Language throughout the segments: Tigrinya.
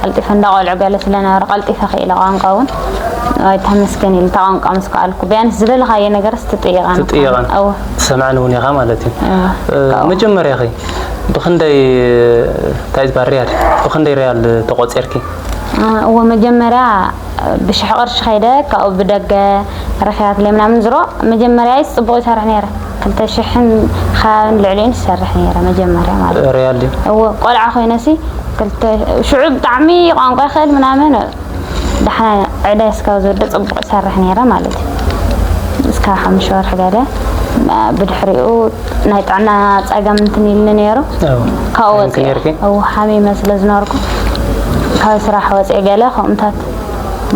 ቀልጢፈ እንዳ ቆልዑ ገለ ስለነበረ ቀልጢፈ ክኢለ ቋንቋ እውን። ኣይ ተመስገን ኢሉ እታ ቋንቋ ምስ ከኣልኩ ቢያንስ ዝደለኻዮ ነገርስ ትጥይቐን። ትጥይቐን። እወ። ትሰምዐን እውን ኢኻ ማለት እዩ። እወ። እ፣ ካብኡ። መጀመርያ ኸ ብኽንደይ፣ እንታይ ዝበሃል ሪያል፣ ብኽንደይ ሪያል ተቖፂርኪ? እ፣ እወ መጀመርያ ብሽሕ ቅርሺ ኸይደ ካብኡ ብደገ ረኺባትለይ ምናምን ዝሮ መጀመርያ ጽቡቕ ይሰርሕ ነይረ። ክልተ ሽሕን ኻብን ልዕሊኡን ይሰርሕ ነይረ መጀመርያ ማለት እዩ። ሪያል ድዩ? እወ ቆልዓ ኮይነሲ ክልተ ሽዑ ብጣዕሚ ቋንቋ ይኽእል ምናምን ዳሕና ዕዳይ እስካብ ዝወደ ጽቡቕ ይሰርሕ ነይረ ማለት እዩ። እስካብ ሓሙሽተ ወርሒ ገለ ብድሕሪኡ ናይ ጥዕና ጸገም እንትን ኢልኒ ነይሩ። እወ። ካብኡ ሓሚምኪ ወፂአ ነይርኪ? እወ ሓሚመ ስለ ዝነበርኩ ካብ ስራሕ ወፂአ ገለ ከምኡታት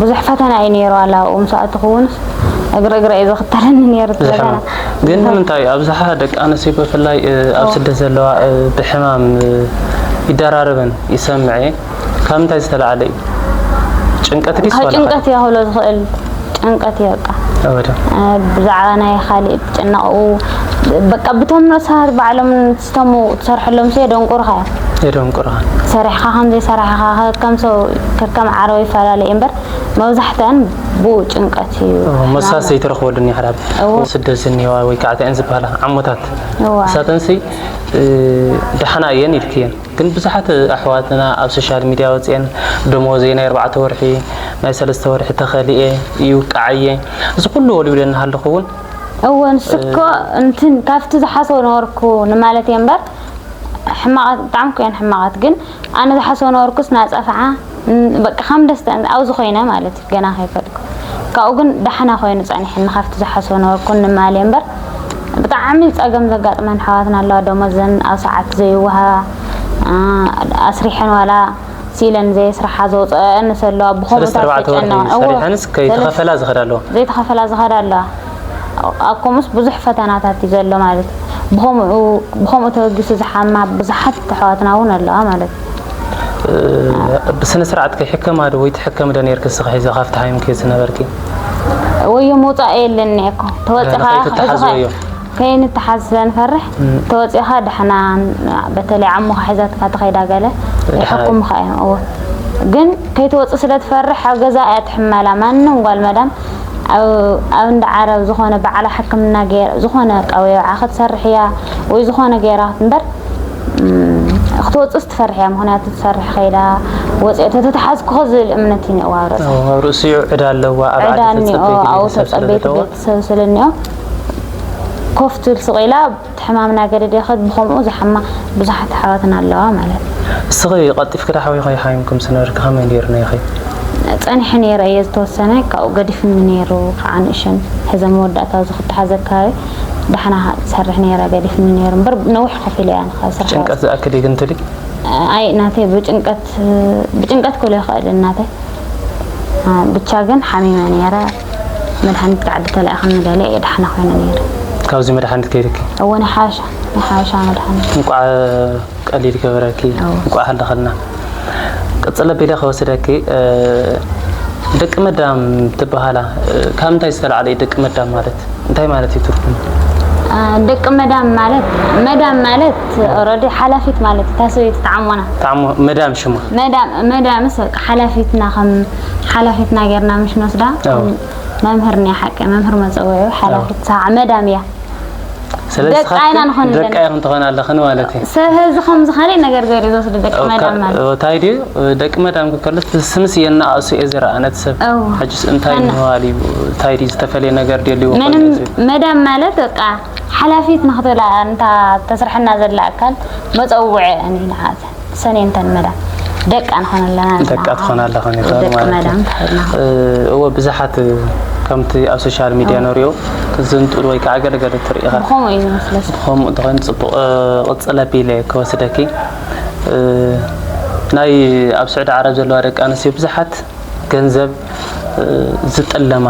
ብዙሕ ፈተና እዩ ነይሩ። ዋላ ኣብኡ ምስ ኣተኹ እውን እግሪ እግሪ እዩ ዝኽተለኒ ነይሩ እቲ ፈተና። ዝሕማም ግን ንምንታይ ኣብዝሓ ደቂ ኣንስትዮ ብፍላይ ኣብ ስደት ዘለዋ ብሕማም ይደራረበን ይሰምዐ? ካብ ምንታይ ዝተላዓለ እዩ? ጭንቀት ድዩ ካብ ጭንቀት እየ ክብሎ ዝኽእል። ጭንቀት እዩ በቃ። ብዛዕባ ናይ ካሊእ ትጭነቕ። በቃ ብቶም ርእሳት ባዕሎም ንስቶም ትሰርሐሎም ሲ የደንቁርኻ እዮም። የደንቁርኻ። ሰሪሕኻ ከም ዘይሰራሕኻ ከም ሰው ከከም ዓረው ይፈላለ እዩ እምበር መብዛሕትኣን ብኡ ጭንቀት እዩ። መሳሰይ ትረኽበሉ እኒሓ። ስደት ዝኒዋ ወይ ከዓ ተን ዝበሃላ ዓሞታት እሳተንሲ ደሓና እየን ኢልክየን። ግን ብዙሓት ኣሕዋትና ኣብ ሶሻል ሚድያ ወፅኤን ደሞዘይ ናይ ኣርባዕተ ወርሒ ናይ ሰለስተ ወርሒ ተኸሊኤ ይውቃዓየ እዚ ኩሉ ወልውለ እናሃለኹ እውን እወ ንስኮ እንትን ካብቲ ዝሓስቦ ነበርኩ ንማለት እየ እምበር ሕማቓት ብጣዕሚ ኮየን ሕማቓት ግን ኣነ ዝሓስቦ ነበርኩስ ናፀፍዓ በቃ ከም ደስተ ኣብዚ ኮይነ ማለት እዩ ገና ከይፈጥኩ ካብኡ ግን ዳሕና ኮይኑ ፀኒሕኒ ካብቲ ዝሓስቦ ነበርኩ ንማል እየ እምበር ብጣዕሚ ፀገም ዘጋጥመን ኣሕዋትና ኣለዋ ደሞዘን ኣብ ሰዓት ዘይወሃባ ኣስሪሐን ዋላ ሲለን ዘየስርሓ ዘውፅአን ዘለዋ ብኸምኡታት ተጨነቐ እወ ሰሪሐንስ ከይተኸፈላ ዝኸዳ ኣለዋ ዘይተኸፈላ ዝኸዳ ኣለዋ ኣብ ከምኡስ ብዙሕ ፈተናታት እዩ ዘሎ ማለት እዩ ብኸምኡ ተበጊሱ ዝሓማ ብዙሓት ኣሕዋትና እውን ኣለዋ ማለት እዩ ብስነ ስርዓት ከይሕከማ ዶ ወይ ትሕከሚ ዶ ነርኪ እስኺ ሒዘ ካብቲ ሓሚምኪ ዝነበርኪ ወዮ ምውፃእ የለን እኮ ተወፂኻ ከይትተሓዝ ወዮ ከይንተሓዝ ስለንፈርሕ ተወፂኻ ድሕና በተለይ ዓሙኻ ሒዛትካ ተኸይዳ ገለ ይሕኩምኻ እዮም እወ ግን ከይትወፅእ ስለትፈርሕ ኣብ ገዛ እያ ትሕመላ ማንም ጓል መዳም ኣብ እንዳ ዓረብ ዝኾነ በዓላ ሕክምና ገይራ ዝኾነ ቀቢዓ ክትሰርሕ እያ ወይ ዝኾነ ገይራ እምበር ክትወፅእ ትፈርሕ እያ ምክንያቱ ትሰርሕ ከይዳ ወፅአ ተተተሓዝኩ ዝብል እምነት እዩ ኣብ ርእሳ ኣብ ርእሲኡ ዕዳ ኣለዋ ኣብ ዕዳ ዓዲ እኒኦ ተፀበይቲ ኣብኡ ቤተሰብ ተፀበይቲ ስለዘለዋ ቤተሰብ ስለኒኦ ኮፍ ትብል ስቕ ኢላ እቲ ሕማም እናገደደ ይኸድ ብኸምኡ ዝሓማ ብዙሓት ኣሕዋትና ኣለዋ ማለት እዩ። እስኺ ቀልጢፍኪ ዶ ሓዊኺ ሓሚምኩም ዝነበርኪ ከመይ ነይሩ ናይኺ? ፀኒሐ ነይረ እየ ዝተወሰነ ካብኡ ገዲፍኒ ነይሩ ከዓ ንእሸን ሕዘ መወዳእታ እዚ ክተሓዝ ኣካባቢ ዳሕና ዝሰርሕ ነይረ ገዲፍኒ ነይሩ እምበር ነዊሕ ከፊለ እያ ንካ ስራሕ ጭንቀት ዝኣክል እዩ ግን ትብሊ? ኣይ ናተይ ብጭንቀት ብጭንቀት ክብሎ ይኽእል እናተይ ብቻ ግን ሓሚመ ነይረ መድሓኒት ክዓዲ ተላኢኽኒ ገለ እየ ዳሕና ኮይነ ነይረ ካብዚ መድሓኒት ከይድኪ እወ ናይ ሓበሻ ናይ ሓበሻ መድሓኒት እንቋዕ ቀሊል ገበረኪ እንቋዕ ሃለኸልና ቅፅለ ቢለ ከወስደኪ ደቂ መዳም ትበሃላ ካብ ምንታይ ዝተላዕለ እዩ ደቂ መዳም ማለት እንታይ ማለት እዩ ትርጉም ደቂ መዳም ማለት መዳም ማለት ኦረዲ ሓላፊት ማለት እታ ሰበይቲ ተዓሞና ተዓሞ መዳም ሽማ መዳም መዳምስ በቃ ሓላፊትና ከም ሓላፊትና ጌርና ምሽ ንወስዳ መምህር ናይ ሓቂ መምህር መፀውዒ ሓላፊት ሰዓ መዳም እያ ስለዚ ደቂ ዓይና ንኾን ደቂ ኣይኹን ትኾን ኣለኽን ማለት እዩ ሰብ ህዚ ከምዚ ካልእ ነገር ገይሩ ዝወስዱ ደቂ መዳም ማለት እንታይ ድዩ ደቂ መዳም ክከለስ ስምስ የናኣሱ እየ ዝረኣ ነቲ ሰብ ሕጅስ እንታይ ምባል እዩ እንታይ ድዩ ዝተፈለየ ነገር ድልዎ ምንም መዳም ማለት በቃ ሓላፊት ንክትብላ እንታ ተስርሐና ዘላ ኣካል መፀውዒ ንዓት ሰኔንተን መዳ ደቃ ንኾን ኣለና ደቃ ትኾን ኣለኻ ደቂ መዳም ተኸድና እወ ብዙሓት ከምቲ ኣብ ሶሻል ሚድያ ንሪኦ ዝንጥሉ ወይ ከዓ ገለገለ ትርኢ ኢኻ ብኸምኡ እዩ ዝመስለስ ብኸምኡ እንተኾይኑ ፅቡቕ ቅፅል ኣቢለ ክወስደኪ ናይ ኣብ ስዑዲ ዓረብ ዘለዋ ደቂ ኣንስትዮ ብዙሓት ገንዘብ ዝጥለማ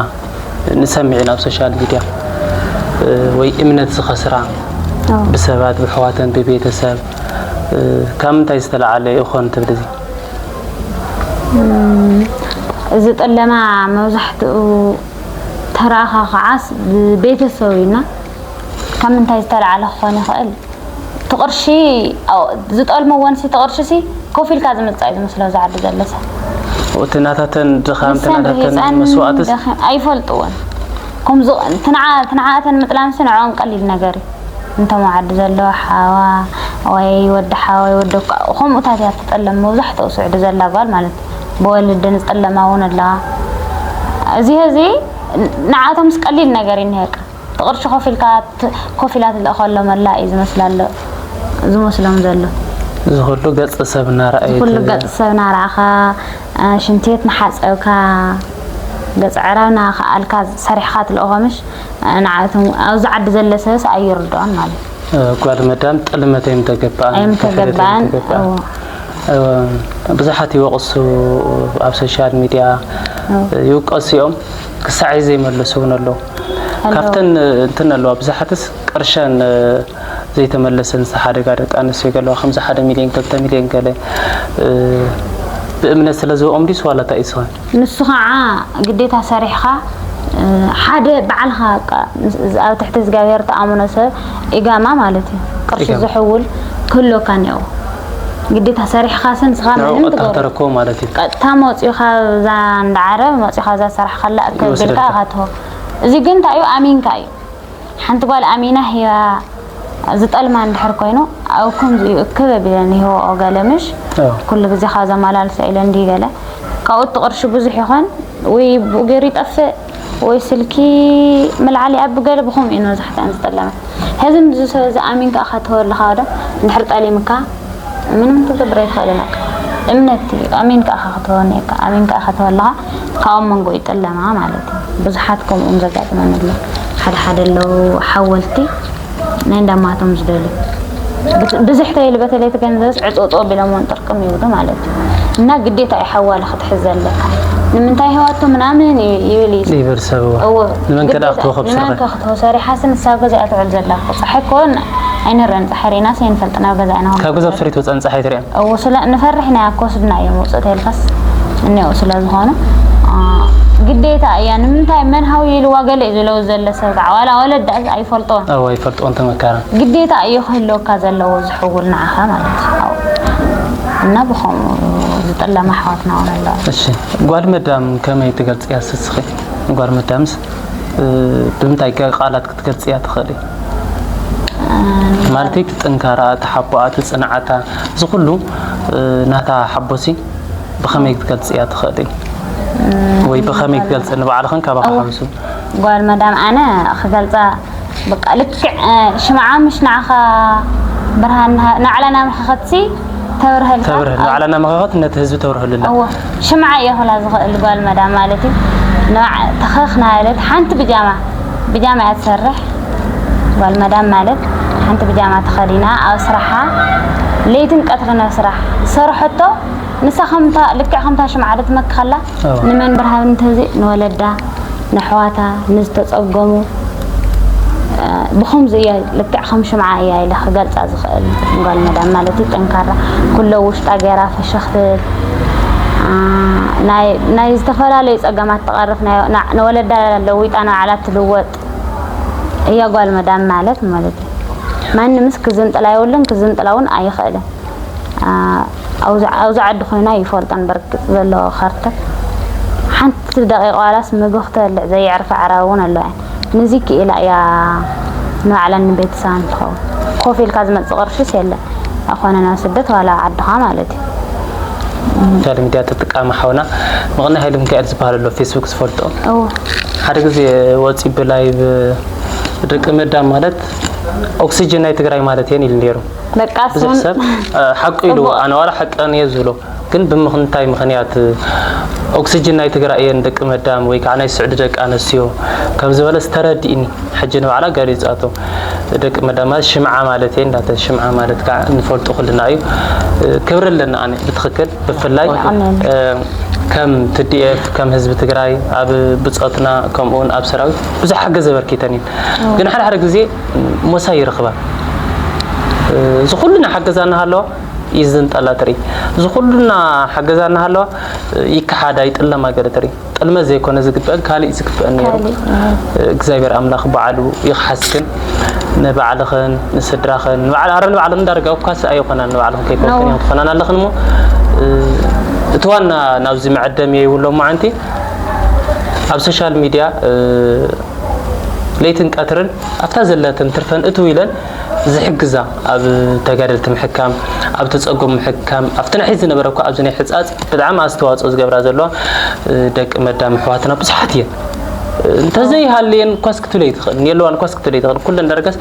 ንሰምዕ ኢና ኣብ ሶሻል ሚድያ ወይ እምነት ዝኸስራ ብሰባት ብሕዋተን ብቤተሰብ ካብ ምንታይ ዝተለዓለ ይኾን ትብል እዚ እዚ ጥለማ መብዛሕትኡ ተረኣኻ ከዓስ ብቤተሰብ ኢና ካብ ምንታይ ዝተለዓለ ክኾን ይኽእል እቲ ቅርሺ ዝጠልምዎንሲ፣ እቲ ቅርሺሲ ኮፍ ኢልካ ዝምጻእ እዩ ዝመስሎ፣ ዝዓዲ ዘሎ ሰብ። እቲ ናታተን ድኻም፣ እቲ ንሰን ናታተን ርሂጸን መስዋእትስ ደኺ-፣ ኣይፈልጥዎን። ከምዚ ትንዓ-፣ ትንዓተን ምጥላምሲ ንዕኦም ቀሊል ነገር እዩ። እንቶም ዓዲ ዘሎ ሓዋ ወይ ወዲ ሓዋ ወይ ወዲ እኳ፣ ከምኡታት እያ ትጠለም መብዛሕትኡ ስዑዲ ዘላ ጓል ማለት እዩ። ብወልድን ዝጥለማ እውን ኣለዋ። እዚ፣ እዚ ንዓቶምስ ቀሊል ነገር እዩ እኒሀ። እቲ ቅርሺ ኮፍ ኢልካ ት-፣ ኮፍ ኢላ ትልእኸሎም ኣላ እዩ ዝመስላ ኣሎ፣ ዝመስሎም ዘሎ። እዚ ኩሉ ገጽ ሰብ እናረኣየት ኩሉ ገጽ ሰብ እናረኣኻ፣ እ፣ ሽንቲ ቤት እናሓጸብካ፣ ገጽ ዕራብ እናኸኣልካ ሰሪሕኻ ትልእኾምሽ፣ እ፣ ንዓቶም ኣብዚ ዓዲ ዘለ ሰብስ ኣይርድኦን ማለት እዩ። እ፣ ጓል መዳም ጥልመት ኣይምተገባኣን፣ ኣይምተገባኣን፣ ኣይምተገባኣን። እዎ። እ፣ ብዙሓት ይወቕሱ፣ ኣብ ሶሻል ሚድያ እዎ። ይውቀሱ እዮም። ክሳዕ ዘይመለሱ እውን ኣለዉ። ኣለዉ። ካብተን እንትን ኣለዋ ብዙሓትስ ቅርሸን ዘይተመለሰን ዝሓደጋ ደቂ ኣንስትዮ ገለዋ ከምዚ ሓደ ሚልዮን ክልተ ሚልዮን ገለ እ፣ ብእምነት ስለ ዝወኦም ድዩስ ዋላ እንታይ እዩ ዝኸውን? ንሱ ከዓ ግዴታ ሰሪሕኻ፣ እ፣ ሓደ ባዕልኻ በቃ ምስ-፣ ኣብ ትሕቲ እግዚኣብሔር ተኣምኖ ሰብ ኢጋማ ማለት እዩ። ቅርሺ ኢጋማ። ዝሕውል ክህልወካ እኒኦ። ግዴታ ሰሪሕኻ ስን ንስኻ ንዕኡ ምንም ቀጥታ ትገብሮ። ተረክቦ ማለት እዩ። ቀጥታ መፂኡ ካብዛ እንዳ ዓረብ መፂኡ ካብዛ ሰራሕ ከላ እከብ ይወስደልካ። ቢልካ ኢኻ ትህቦ። እዚ ግን እንታይ እዩ? ኣሚንካ እዩ። ሓንቲ ጓል ኣሚና ሂባ ዝጠልማ እንድሕር ኮይኑ፣ ኣብ ከምዚ እዩ እክብ ኣቢለን ይህብኦ ገለ ምሽ። ኣዎ። ኩሉ ግዜ ካብ ዘመላልሶ ኢለ እንዲ ገለ። ካብኡ እቲ ቅርሺ ብዙሕ ይኾን፣ ወይ ብኡ ገይሩ ይጠፍእ፣ ወይ ስልኪ ምልዓል ይኣቢ ገለ፣ ብኸምኡ እዩ መብዛሕትኣን ዝጠለማ። ሕዚ ንዚ ሰብ እዚ ኣሚንካ ኢኻ ትህበሉ ኣለኻ ዶ? እንድሕር ጠሊምካ፣ ምንም ክትገብር ኣይትኽእልን ኢኻ። እምነት እዩ። ኣሚንካ ኢኻ ክትህቦ እኒአካ። ኣሚንካ ኢኻ ትህቦ ኣለኻ። ካብኦም መንጎ ይጥለማ ማለት እዩ። ብዙሓት ከምኡ እውን ዘጋጥመኒ ኣሎ። ሓደ ሓደ ኣለዉ ሓወልቲ ናይ እንዳማቶም ዝደልዩ። ብት-፣ ብዝሕ ተይሉ በተለይ እቲ ገንዘብስ ዕጽውጽው ኣቢሎምዎን ጥርቅም ይብሉ ማለት እዩ። እና ግዴታ እዩ ሓዋለ ክትሕዝ ዘለካ። ንምንታይ ሂባቶ ምናምን ይ-፣ ይብል እዩ። ይብል ሰብ እዎ። እዎ። ንመን ከ ደኣ ግዴታ ክትህቦ ንመን ብስርኺ? ከ ክትህቦ? ሰሪሓስ ንሳ ኣብ ገዛኣ ትውዕል ዘላ እኮ። ጸሓይ እኮ ን-፣ ኣይንረን፣ ጸሓይ ርኢናስ ኣይንፈልጥን፣ ኣብ ገዛኣ ኢና ካብ ገዛ ብስሪት ወፃ ንፀሓይ ትሪእን? እዎ፣ ስለ ንፈርሕ ኢና፣ ክወስዱና እዮም፣ ውፅእ ተልካስ እኒኦ ስለ ዝኾኑ፣ አ፣ ግዴታ እያ። ንምንታይ መን ሃው ኢልዋ ገለ እዩ ዝለው ዘለ ሰብ ከዓ፣ ዋላ ወለዳ ኣይፈልጦን። ኣዎ፣ ኣይፈልጥዎን ተመካራ። ግዴታ እዩ ክህልወካ ዘለዎ ዝሕውል ንዓኻ ማለት እዩ። ኣዎ። እና ብኸምኡ ዝጥለማ ኣሕዋትና እውን ኣለዋ። እሺ፣ ጓል መዳም ከመይ ትገልጽያ ስስኺ? ጓል መዳምስ፣ እ፣ ብምንታይ ገ-፣ ቃላት ክትገልጽያ ትኽእሊ? ማለተይ፣ እቲ ጥንካራ፣ እቲ ሓቦኣ፣ እቲ ጽንዓታ፣ እዚ ኩሉ፣ እ፣ ናታ ሓቦሲ ብኸመይ ክትገልጽያ ትኽእሊ? ወይ ብኸመይ ክትገልጽ ንባዕልኽን ካባኻ እወ። ሓዊሱ? ጓል መዳም ኣነ ክገልጻ በቃ ልክዕ፣ እ፣ ሽምዓ ምሽ ንዓኻ ብርሃን ንሃ-፣ ንባዕላ እናመኸኸትሲ ተብርሀልካ። ተብርህ፣ ንባዕላ እናመኸኸት ነቲ ህዝቢ ተብርህሉ ኣላ። እወ፣ ሽምዓ እየ ክላ ዝኽእል ጓል መዳም ማለት እዩ። ንባዕ-፣ ተኸኽ እናበለት ሓንቲ ብጃማ፣ ብጃማ እያ ትሰርሕ። ጓል መዳም ማለት ሓንቲ ብጃማ ተኸዲና ኣብ ስራሓ ለይትን ቀትርን ኣብ ስራሕ ዝሰርሐቶ ንሳ ከምታ፣ ልክዕ ከምታ ሽምዓ ዶ ትመክኸላ? እወ። ንመን ብርሃን እንተዚ ንወለዳ፣ ንኣሕዋታ፣ ንዝተጸገሙ፣ እ፣ ብኸምዚ እያ፣ ልክዕ ከም ሽምዓ እያ ኢለ ክገልጻ ዝኽእል። ጓል መዳም ማለት እዩ፣ ጠንካራ፣ ኩሎ ውሽጣ ገይራ ፍሽኽ ትብል፣ እ፣ ናይ፣ ናይ ዝተፈላለዩ ጸገማት ትቐርፍ፣ ናይ፣ ና-፣ ንወለዳ ለዊጣ ንባዕላ ትልወጥ እያ ጓል መዳም ማለት፣ ማለት እዩ። ማንምስ ክዝንጥላ የብሉን፣ ክዝንጥላ እውን ኣይኽእልን። ኣ፣ ኣብዚ፣ ኣብዚ ዓዲ ኮይና ይፈልጠን በርግጽ ዘለዎ ካርተር። ሓንቲ ደቂቕ ዋላስ ምግቢ ክትበልዕ ዘየዕርፋ ኣዕራቢ እውን ኣለዋ እየን። ነዚ ክኢላ እያ ንባዕላን ንቤተሰባን ትኸውን። ኮፍ ኢልካ ዝመጽእ ቅርሽስ የለን። ኣኾነ ናብ ስደት ዋላ ኣብ ዓድኻ ማለት እዩ። ሶሻል ሚድያ ተጠቃሚ ሓውና መቕኒ ሃይለ ሚካኤል ዝበሃል ኣሎ፣ ፌስቡክ ዝፈልጦ። እወ። ሓደ ግዜ ወፂ ብላይቭ ደቂ መዳም ማለት ኦክሲጅን ናይ ትግራይ ማለት እየን ኢሉ ነይሩ። በቃ ብዙሕ እሱን ሰብ፣ እ፣ ሓቁ ኢሉ፣ ጽቡቕ። ኣነ ዋላ ሓቀን እየ ዝብሎ፣ ግን ብምኽንታይ ምኽንያት ኦክሲጅን ናይ ትግራይ እየን ደቂ መዳም ወይ ከዓ ናይ ስዑዲ ደቂ ኣንስትዮ ከም ዝበለስ ተረዲእኒ። ሕጂ ንባዕላ ገሊጻቶ። ደቂ መዳም ማለት ሽምዓ ማለት እየን፣ እንዳተ ሽምዓ ማለት ከዓ ንፈልጦ ኩልና እዩ። እ፣ ክብሪ ኣለና ኣነ ብትኽክል፣ ብፍላይ፣ ኣሜን። እ፣ ከም ቲ ዲ ኤፍ፣ ከም ህዝቢ ትግራይ፣ ኣብ ብጾትና፣ ከምኡ እውን ኣብ ሰራዊት ብዙሕ ሓገዝ ኣበርኪተን እየን። ግን ሓደ ሓደ ግዜ ሞሳ ይረኽባ። እ፣ እዚ ኩሉ እናሓገዛ እናሃለዋ ይዝንጠላ ትርኢ። እዚ ኩሉ እናሓገዛ እናሃለዋ፣ እ፣ ይከሓዳ፣ ይጥለማ ገለ ትርኢ። ጥልመት ዘይኮነ ዝግበአን፣ ካልእ ዝግበአን ነይሩ። ካልእ፣ እ። እ፣ እግዚኣብሔር ኣምላኽ ባዕሉ ይኽሓስክን። ንባዕልኽን ንስድራኽን ንባዕል ኣረ ንባዕልኽን ዳርጋ እኳስ ኣይኾናን ንባዕልኽን ከይኮንክን እዮም ትኾናን ኣለኽን እሞ እቲ ዋና ናብዚ መዐደም የይብሎም መዓንቲ ኣብ ሶሻል ሚድያ ለይትን ቀትርን ኣብታ ዘለትን ትርፈን እትው ኢለን ዝሕግዛ ኣብ ተጋደልቲ ምሕካም ኣብ ተፀጎም ምሕካም ኣብቲ ናይ ዝነበረ እኳ ኣብዚ ናይ ሕፃፅ ብጣዕሚ ኣስተዋፅኦ ዝገብራ ዘለዋ ደቂ መዳም ኣሕዋትና ብዙሓት እየን። እንተዘይሃልየን ኳስ ክትብለ ይትኽእል፣ የለዋን ኳስ ክትብለ ይትኽእል። ኩለን ዳርጋስ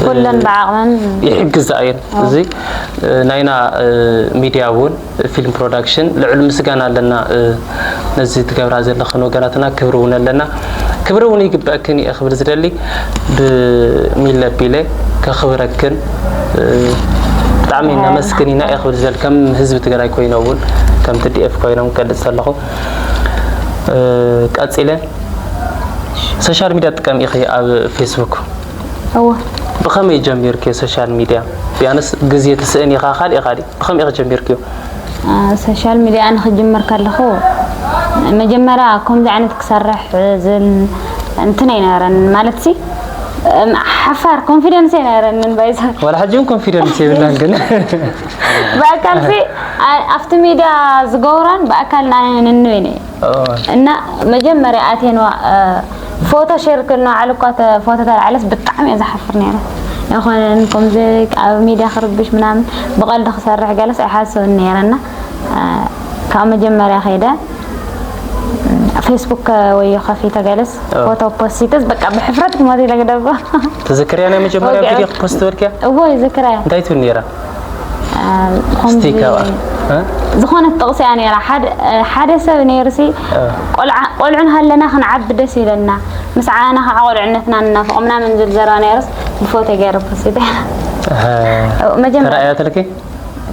ኩለን ብዓቕመን ይሕግዛ እየን። እዚ ናይና ሚድያ እውን ፊልም ፕሮዳክሽን ልዑል ምስጋና ኣለና። ነዚ ትገብራ ዘለኽን ወገናትና ክብሪ እውን ኣለና። ክብሪ እውን ይግበአክን እየ ክብል ዝደሊ ብሚል ለቢለ ከኽብረክን ብጣዕሚ ነመስግን ኢና እየ ክብል ዝደሊ ከም ህዝቢ ትግራይ ኮይኖ እውን ከም ቲ ዲ ኤፍ ኮይኖም ክገልፅ ዘለኹ ቀፂለ ሶሻል ሚድያ ትጥቀም ኢኺ ኣብ ፌስቡክ እወ ብኸመይ ጀሚርክዮ ሶሻል ሚድያ ቢያንስ ግዜ ትስእን ኢኻ ካልእ ኢኻ ድዩ ብኸመይ ኢኺ ጀሚርክዮ ሶሻል ሚድያ ኣነ ክጅምር ከለኹ መጀመርያ ከምዚ ዓይነት ክሰርሕ ዝብል እንትን ኣይነበረን ማለት ሲ ሓፋር ኮንፊደንስ ኣይነበረንን ባይዛ ዋላ ሕጂ እውን ኮንፊደንስ የብላን ግን ብኣካል ሲ ኣብቲ ሚድያ ዝገብራን ብኣካል ንዓይ ንንበይነ እና መጀመርያ ኣትየንዋ ፎቶ ሸር ክልና ዓል እኳ ፎቶ ተላዕለስ ብጣዕሚ እየ ዝሓፍር ነይረ ኣይኮነን ከምዚ ኣብ ሚድያ ክርብሽ ምናምን ብቐልዲ ክሰርሕ ገለስ ኣይሓስብን ነይረና ካብ መጀመርያ ከይደ ፌስቡክ ወይ ከፊተ ገለስ ፎቶ ፖስቲተስ በቃ ብሕፍረት ክሞት ኢለ ግደቦ ትዝክርያ ናይ መጀመርያ ቪድዮ ክፖስት በልክያ እዎ ይዝክረያ እንታይ ትብል ነይራ ከምዚ ዝኾነት ጥቕሲ እያ ነይራ ሓደ ሰብ ነይሩሲ ቆልዑ ሃለና ክንዓቢ ደስ ይለና ምስ ዓበና ከዓ ቆልዕነትና ንናፍቖ ምናምን ዝብል ዘረባ ነይሩስ ብፎቶ ገይረ ፖስት መጀመርያ ተራእያ ተልኪ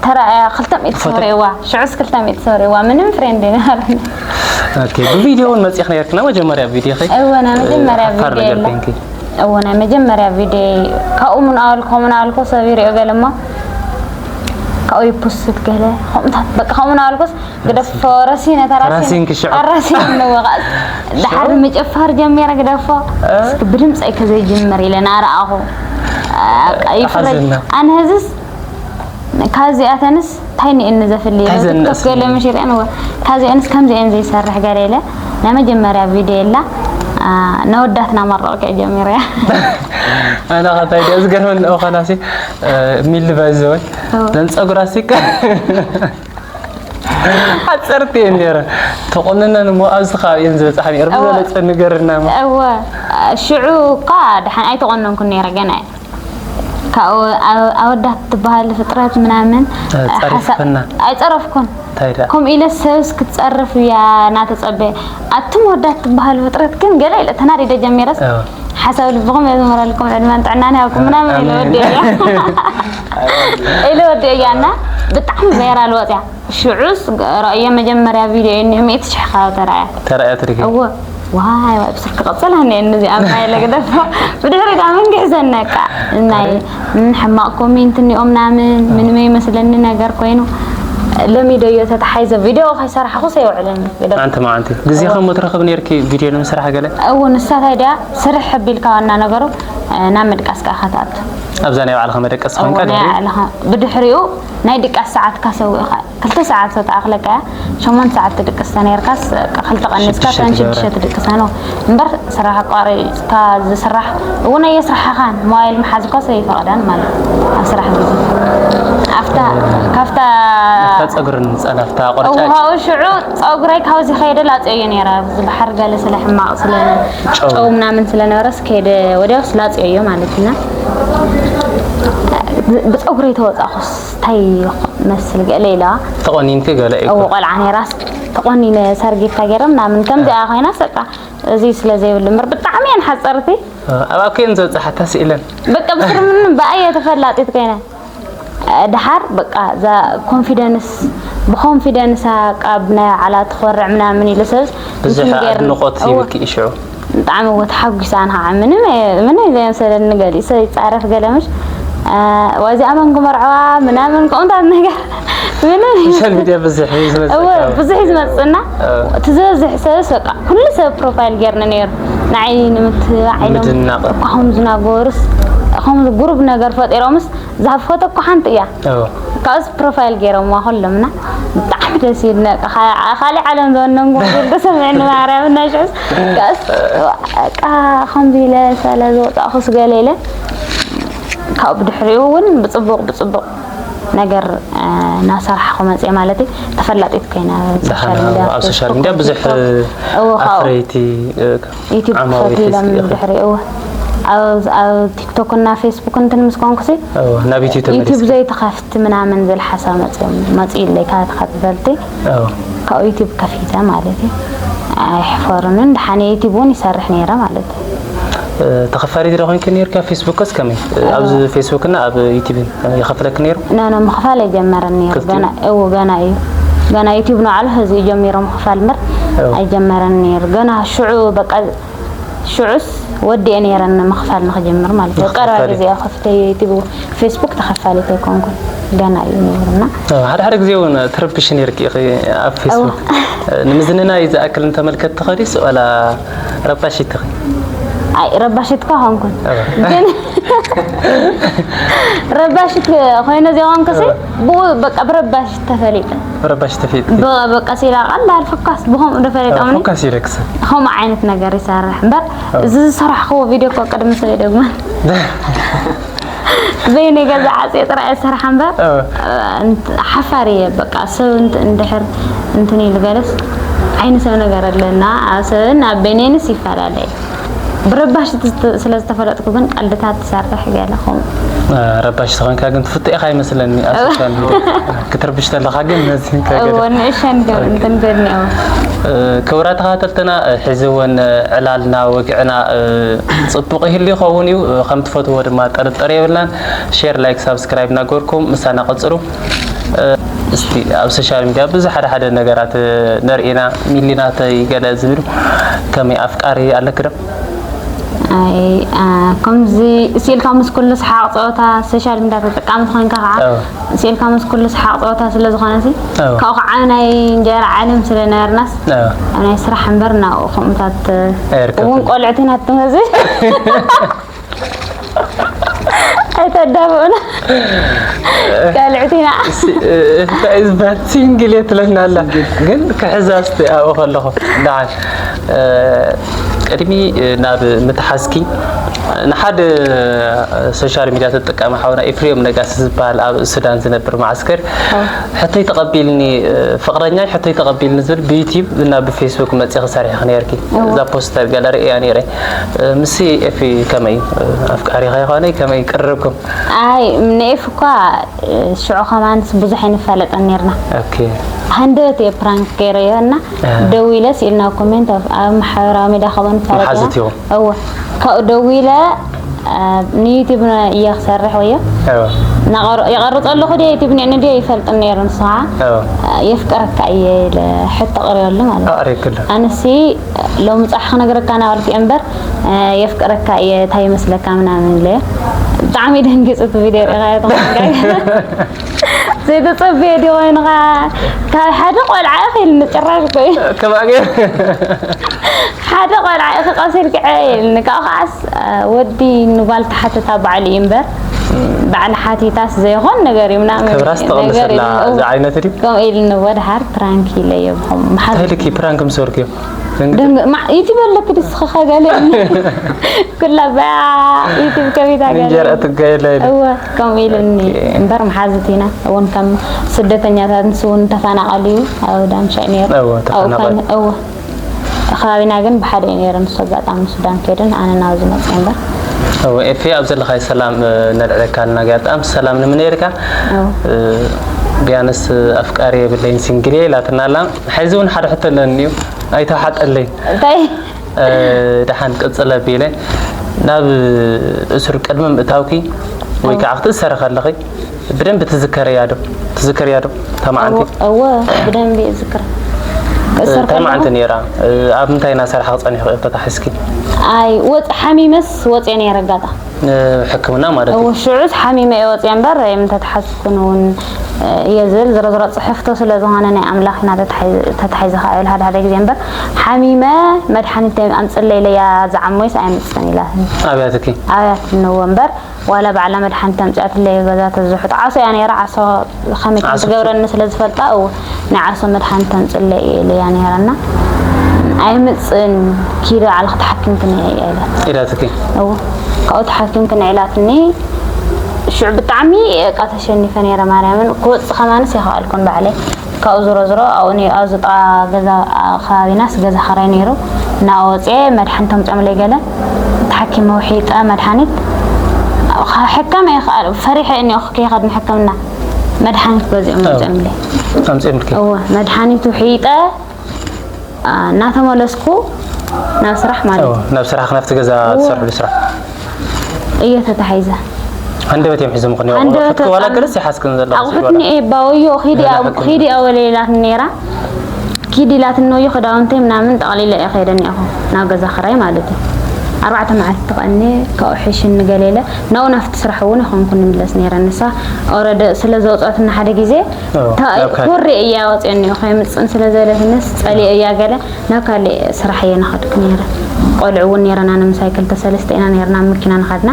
ተራእያ ክልተ ሚእቲ ሰብ ርእዋ ሽዑስ ክልተ ሚእቲ ሰብ ርእዋ ምንም ፍሬንድ ይነበረኒ ብቪድዮ እውን መፂእኽ ነርክና መጀመርያ ቪድዮ ኸ እወ ናይ መጀመርያ ቪድዮ የለ እወ ናይ መጀመርያ ቪድዮ ካብኡ ምንኣወልኩ ከምኡ ናወልኩ ሰብ ይሪኦ ገለ እሞ ካብኡ ይፖስት ገለ ከምኡታት በቃ ከምኡ ናወልኩስ ግደፎ ረሲነ ተራሲን ክሽዑ ኣራሲን ንወቃስ ድሓር ምጭፋር ጀሚረ ግደፎ እስኪ ብድምፀይ ከዘይጅምር ኢለ ናረኣኹ ይፍረጅ ኣነ ህዝስ ካብዚኣተንስ እንታይ ንእኒ ዘፍሊ ቲክቶክ ገለ ምሽ ይሪአን እወ ካብዚአንስ ከምዚአን ዘይሰርሕ ገለ ኢለ ናይ መጀመርያ ቪድዮ የላ ነወዳትና መረቕ ከ ጀሚረያ ኣነ ኸታይ ዲያ ዝገርመን ኦኸናሲ ሚሊ ባይዘወይ ዘን ፀጉራ ሲካ ሓፀርቲ እየን ነይረን ተቆነነን እሞ ኣብዚ ከባቢ እየን ዝበፃሕ ነይረ ብዝበለፀ ንገርና እሞ እወ ሽዑ እኳ ድሓን ኣይተቆነንኩን ነይረ ገና ካብኡ ኣወዳት ትበሃል ፍጥረት ምናምን ፀሪፍክና ኣይፀረፍኩን እንታይ ደኣ ከምኡ ኢለ ሰብስ ክትፀርፍ እያ እናተፀበየ ኣቱም ወዳት ትበሃል ፍጥረት ግን ገለ ኢለ ተናዲደ ጀሚረስ ሓሳብ ልብኹም የዝምረልኩም ዕድመን ጥዕናን ያውኩም ምናምን ኢለ ወዲእያ ኢለ ወዲእያ እና ብጣዕሚ ቫይራል ወፅያ ሽዑስ ረእዮ መጀመርያ ቪድዮ እዩ እኒኦ ሚእቲ ሽሕ ካብ ተረኣያ ተረኣያ ትሪኪ እወ ዋይ ዋይ ብስልኪ ቀፅል ሃኒ እነዚ ኣብ ናይ ለግደፎ ብድሕሪ ዳ መንግሕ ዘነቃ ናይ ሕማቅ ኮሜንት እኒኦም ናምን ምንም ይመስለኒ ነገር ኮይኑ ለሚዶ እዮ ተተሓይዘ ቪድዮ ከይሰራሕኹ ሰይውዕለኒ ኣንቲ መዓንቲ ግዜ ከም ትረኽብ ነርኪ ቪድዮ ንምስራሕ ገለ እው ንሳታይ ድያ ስርሕ ኣቢልካ ዋና ነገሩ ናብ ምድቃስ ከዓ ከተኣቱ ኣብዛ ናይ ባዕልኻ መደቀስ ኮንካ ድሕሪ ብድሕሪኡ ናይ ድቃስ ሰዓትካ ሰዊእኻ ክልተ ሰዓት ተተኣኽለካ እያ ሸሞንተ ሰዓት ትድቅስ ተነይርካስ ክልተ ቀኒስካ እተን ሽዱሽተ ትድቅሳ ነው እምበር ስራሕ ኣቋሪፅካ ዝስራሕ እውን ኣየስርሓኻን ሞባይል ምሓዝ እኳ ኣይፈቕዳን ማለት ኣብ ስራሕ ግዜ ኣብታ ካብታ ጸጉርን ጸላፍታ ቆርጫጭ እውሃኡ ሽዑ ጸጉረይ ካብዚ ከይደ ላፅዮ ነይረ ዝበሓር ገለ ስለ ሕማቕ ስለ ጨው ምናምን ስለነበረስ ከይደ ወዲያውስ ላፅዮ ማለት ኢና ብፀጉረይ ተወፃእኩስ እንታይ መስል ገለ ኢላ ተቆኒንኪ ገለ እዩ እው ቆልዓ ነይራስ ተቆኒነ ሰርጌታ ገይረ ምናምን ከምዚኣ ኮይናስ በቃ እዚ ስለ ዘይብሉ እምበር ብጣዕሚ እየን ሓፀርቲ ኣብ ኣኩየን ዘብፅሓታ ስኢለን በቃ ብስርምንም ብኣየ ተፈላጢት ኮይነ ድሓር በቃ እዛ ኮንፊደንስ ብኮንፊደንሳ ቃብ ናይ ባዕላ ትኾርዕ ምናምን ኢሉ ሰብስ ብዙሕ ኣድንቆት ይብልኪ እዩ ሽዑ ብጣዕሚ እዎ ተሓጒሰ ኣነ ከዓ ምንም ምንም ዘየምሰለኒ ገሊኡ ሰብ ይፃረፍ ገለ ምሽ ዋዚኣ መን ክመርዐዋ ምናምን ከምኡታት ነገር ምንም ሶሻል ሚድያ ብዙሕ እዩ ዝመፅእ እወ ብዙሕ እዩ ዝመፅእና እቲ ዝበዝሕ ሰብስ በቃ ኩሉ ሰብ ፕሮፋይል ገይርኒ ነይሩ ንዓይ ንምትባዕ ኢሎም ምድናቕ እኳ ከም ዝናገሩስ ከምዚ ግሩፕ ነገር ፈጢሮምስ፣ እዛ ፎቶ እኮ ሓንቲ እያ። ካብዚ ፕሮፋይል ገይሮምዋ ኩሎም እና ብጣዕሚ ደስ ይብል። በቃ ካሊእ ዓለም ዝወነንኩም ክብል ተሰሚዕኒ ማርያም። እና ሽዑስ ከስ በቃ ከምዚ ኢለ ሰለ ዝወጣእኩስ ገለ ኢለ ካብኡ ብድሕሪኡ እውን ብፅቡቕ ብፅቡቕ ነገር እናሰራሕኩ መፅየ ማለት እዩ። ተፈላጢት ኮይነ ኣብ ሶሻል ሚድያ ብዙሕ ኣፍረይቲ ዩቲብ ዓማዊል ከፊሎም ድሕሪ እወ ኣብ ቲክቶክ እና ፌስቡክ እንትን ምስ ኮንኩሲ ናብ ዩቲብ ተመሊስኪ ዘይትኸፍቲ ምናምን ዝብል ሓሳብ መፅዮም መፅዩለይ ካብ ተኸተልቲ ካብኡ ዩቲብ ከፊተ ማለት እዩ። ኣይሕፈሩንን ድሓን ዩቲብ እውን ይሰርሕ ነይረ ማለት እዩ። ተኸፋሊት ዶ ኮይንኪ ነይርኪ ኣብ ፌስቡክስ ከመይ? ኣብዚ ፌስቡክ እና ኣብ ዩቲብ ይኸፍለኪ ነይሩ? ኖ ኖ ምኽፋል ኣይጀመረን ነይሩ ክልቲኡ? ገና እው ገና እዩ ገና ዩቲብ ንባዕሉ ሕዚ እዩ ጀሚሩ ምኽፋል እምበር ኣይጀመረን ነይሩ ገና ሽዑ በቃ ሽዑስ ወዲኤ ነይረ ንምኽፋል ንኽጅምር ማለት እዩ። ቀረባ ግዜ እየ ከፊተዮ ዩቲብ ፌስቡክ ተኸፋሊት ኣይኮንኩን ገና እዩ ነይሩ እና። ሓደ ሓደ ግዜ እውን ትርብሺ ነይርኪ ኢኺ ኣብ ፌስቡክ ንምዝንናይ ዝኣክል ንተመልከትቲ ከዲስ ዋላ ረባሺት ኢኺ? ኣይ ረባሺት እኳ ኣይኮንኩን ግን ረባሺት ኮይነ ዘይኮንኩሲ ብኡ በቃ ብረባሺት ተፈሊጠ። ብረባሺት ተፈሊጠ። በቃ ሲላ ቀላል ፍኳስ ብኸምኡ ዶ ፈሊጦምኒ? ፍኳስ ኢለክስ። ከምኡ ዓይነት ነገር ይሰርሕ እምበር እዚ ዝሰራሕክዎ ቪድዮ እኮ ቅድሚ ሰብ ይደግመን። በይነይ ገዛ ዓፅየ ጥራይ እየ ዝሰርሓ እምበር ሓፋር እየ በቃ ሰብ እንድሕር እንትን ኢሉ ገለስ ዓይኒ ሰብ ነገር ኣለና ኣብ ሰብን ኣብ በይነይንስ ይፈላለ እዩ። ብረባሽቲ ስለ ዝተፈለጥኩ ግን ቀልድታት ትሰርሕ ገለ ከምኡ። ረባሽቲ ኮይንካ ግን ትፍቶ ኢኻ ይመስለኒ ኣብ ሶሻል ሚድያ ክትርብሽ ተለኻ ግን ነዚንካ ገለ እወ ንእሸን ገ እንትን ገድኒኦ። ክቡራት ተኸታተልትና ሕዚ እውን ዕላልና ወግዕና ፅቡቕ ይህሉ ይኸውን እዩ ከም ትፈትዎ ድማ ጥርጥር የብልናን። ሼር ላይክ ሳብስክራይብ እናገበርኩም ምሳና ቀፅሉ። እስቲ ኣብ ሶሻል ሚድያ ብዙ ሓደ ሓደ ነገራት ንርኢ ኢና ሚሊ ናተይ ገለ ዝብሉ ከመይ ኣፍቃሪ ኣለኪ ዶ? ኣይ ከምዚ ስኢልካ ምስ ኩሉ ሰሓቕ ፀወታ ሶሻል ሚድያ ተጠቃሚ ተኾይንካ ከዓ ስኢልካ ምስ ኩሉ ሰሓቕ ፀወታ ስለ ዝኾነ ሲ ካብኡ ከዓ ናይ እንጀራ ዓለም ስለ ነበርናስ ኣብ ናይ ስራሕ እምበር ናብኡ ከምኡታት እውን ቆልዕት ኢና ትመዝእ ኣይተዳብኡና ካልዕት ኢና። እንታይ እዩ ዝበሃል ሲንግል እየ ትለና ኣላ ግን ክሕዛ እስቲ ኣብኡ ከለኹ ደሓን ቅድሚ ናብ ምትሓዝኪ ንሓደ ሶሻል ሚድያ ተጠቃሚ ሓውና ኤፍሬም ነጋሲ ዝበሃል ኣብ ሱዳን ዝነብር መዓስከር ሕቶይ ተቐቢልኒ ፍቕረኛይ ሕቶይ ተቐቢልኒ ዝብል ብዩቲብ እና ብፌስቡክ መፂኺ ሰሪሕኺ ነይርኪ እዛ ፖስተር ገለ ርእያ ነይረ። ምሲ ኤፊ ከመይ ኣፍቃሪኻ ይኾነይ ከመይ ቅርርብኩም? ኣይ ንኤፍ እኳ ሽዑ ከማንስ ብዙሕ ኣይንፋለጠን ነርና። ሃንደበት እየ ፕራንክ ገይረዮ እና ደዊለ ስኢልና ኮሜንት ኣብ ማሕበራዊ ሚድያ ከምኡ ንፋለጥ ኢና። እወ ካብኡ ደዊለ ንዩቲብ እየ ክሰርሕ ወዮ ይቐርፅ ኣለኹ ድየ ዩቲብ ኒዕኒ ድየ ይፈልጥን ነይሩ ንሱ ከዓ የፍቅረካ እየ ኢለ ሕቶ ቀሪበሉ ማለት እዩ። ኣነሲ ሎሚ ፅባሕ ክነግረካ እናበልኩ እየ እምበር የፍቅረካ እየ እንታይ ይመስለካ ምናምን ኢለዮ። ብጣዕሚ እዩ ደንጊፁ እቲ ቪድዮ ርኢኻዮ ተኾንካ ዘይተፀበየ ድዩ ኮይኑ ከዓ ካብ ሓደ ቆልዓ ኢኺ ኢሉኒ ጭራሽ እኮ እዩ። ሓደ ቆልዓ ኢኺ ቀሲልኪ ዕረ ኢሉኒ ካብኡ ከዓስ ወዲ ንጓል ተሓትታ ባዕሉ እዩ እምበር ባዕሉ ሓቲታስ ዘይኾን ነገር እዩ ምናምን ክብራስ ነገር ተቐንሰላ ኢሉኒ። እዚ ዓይነት ድዩ? ከምኡ ኢሉኒ እወ ደሓር ፕራንክ ኢለዮ ብኸምኡ እንታይ ኢልኪ ፕራንክ ምስ በልክዮ? ደንግ- ማ- ዩቲብ ኣለኪ ድስኺ ኸ ገለ ኩላ ባ ዩቲብ ከቢታ ገለ እንጀራ ትጋየላ ኢለ እወ ከምኡ ኢሉኒ እምበር መሓዙት ኢና እውን ከም ስደተኛታት ንሱ እውን ተፈናቐሉ እዩ ኣብ ዳምሻ ነይሩ እወ፣ ተፈናቐሉ። እወ ከባቢና ግን ብሓደ እዩ ነይሩ ንሱ ኣጋጣሚ ሱዳን ከይዱ ኣነ ናብዚ መፅእ እምበር እወ ኤፊ ኣብ ዘለኻይ ሰላም ነልዕለካ ኣለና ጋጣም ሰላም ንምነየልካ ቢያንስ ኣፍቃሪ የብለይን ሲንግል እየ ኢላትና ኣላ ሕዚ እውን ሓደ ሕቶ ኣለኒ እዩ ኣይተውሓጠለይ እንታይ ደሓን ቅፅል ኣቢለ ናብ እሱር ቅድሚ ምእታውኪ ወይ ከዓ ክትእሰሪ ከለኺ ብደንቢ ትዝከርያ ዶ ትዝከርያ ዶ እታ መዓልቲ እወ ብደንቢ እዝክር እሰር እንታይ መዓልቲ ነይራ ኣብ ምንታይ እናሰርሓ ክፀኒሑ ተታሒዝኪ ኣይ ወፅ ሓሚመስ ወፅየ ነይረ ኣጋጣሚ ሕክምና ማለት እዩ። ሽዑስ ሓሚመ እየ ወፅየ እምበር ምተተሓዝኩን እውን እየ ዝብል። ዝሮ ዝሮ ፅሕፍቶ ስለ ዝኾነ ናይ ኣምላኽ ኢና ተታሒዘ ከዓ ይብል ሓደ ሓደ ግዜ እምበር፣ ሓሚመ መድሓኒት ኣምፅለይ ኢለያ ዝዓሞይስ ኣይምፅን ኢላትኒ። ኣብያትኪ ኣብያትኒ እዎ እምበር ዋላ ባዕላ መድሓኒት ኣምፅኣትለይ ገዛ ተዝሑ ጣዓሶ እያ ነይራ። ዓሶ ከመይ ከም ትገብረኒ ስለ ዝፈልጣ እው ናይ ዓሶ መድሓኒት ተምፅለይ እየ ኢለያ ነይራና። ኣይምፅን ኪዲ ባዕልኺ ተሓኪምክን እየ እያ ኢላት። ኢላትኪ እው ካብኡ ተሓኪምክን ኢላትኒ። ሽዑ ብጣዕሚ እቃ ተሸኒፈ ነይረ ማርያምን ክወፅእ ከማንስ ይኸኣልኩን ባዕለይ። ካብኡ ዝሮ ዝሮ ኣብኡ ነይ ኣብዚ ጣ ገዛ ከባቢናስ ገዛ ኸራይ ነይሩ። እናወፅየ መድሓኒት ተምፅኦምለይ ገለ ተሓኪመ ውሒጠ መድሓኒት ሕካም ኣይኸኣል ፈሪሐ እኒኦ ከይኸድ ንሕክምና መድሓኒት ገዚኦም መፅኦምለይ። ኣምፅኦምልኪ እወ መድሓኒት ውሒጠ እናተመለስኩ ናብ ስራሕ ማለት እዩ። ናብ ስራሕ ናብቲ ገዛ ትሰርሕሉ ስራሕ እየ ተታሒዘ። ሃንደበት እዮም ሒዞም ኾን ሃንደበት ኣቑሑትኪ ዋላ በጣም- ገለስ ይሓዝክን ዘለኹ ኣቑሑትኒ እየ ባወዮ ኺዲ ገለ ኣብ- ሓክም- ኺዲ ኣወለ ኢላትኒ ነይራ። ኪዲ ኢላትኒ ወዮ ክዳውንተይ ምናምን ጠቕሊለ እየ ከይደ እኒኣኹ ናብ ገዛ ክራይ ማለት እዩ። ኣርባዕተ መዓልቲ ተቐኒ ካብኡ ሕሽኒ ገለ ኢለ ናብኡ ናብቲ ስራሕ እውን ይኾንኩ ንምለስ ነይረ። ንሳ ኦረደ ስለ ዘውፅኦትና ሓደ ግዜ ኣዎ፣ ታ- ናብ ካልእ። ኮሬ እያ ኣውፅአኒ እየ ምፅን ስለ ዝበለትንስ ፀሊአ እያ ገለ ናብ ካልእ ስራሕ እየ ንኸድኩ ነይረ። ቆልዑ እውን ነይረና ንምሳይ ክልተ ሰለስተ ኢና ነይርና ኣብ መኪና ንኸድና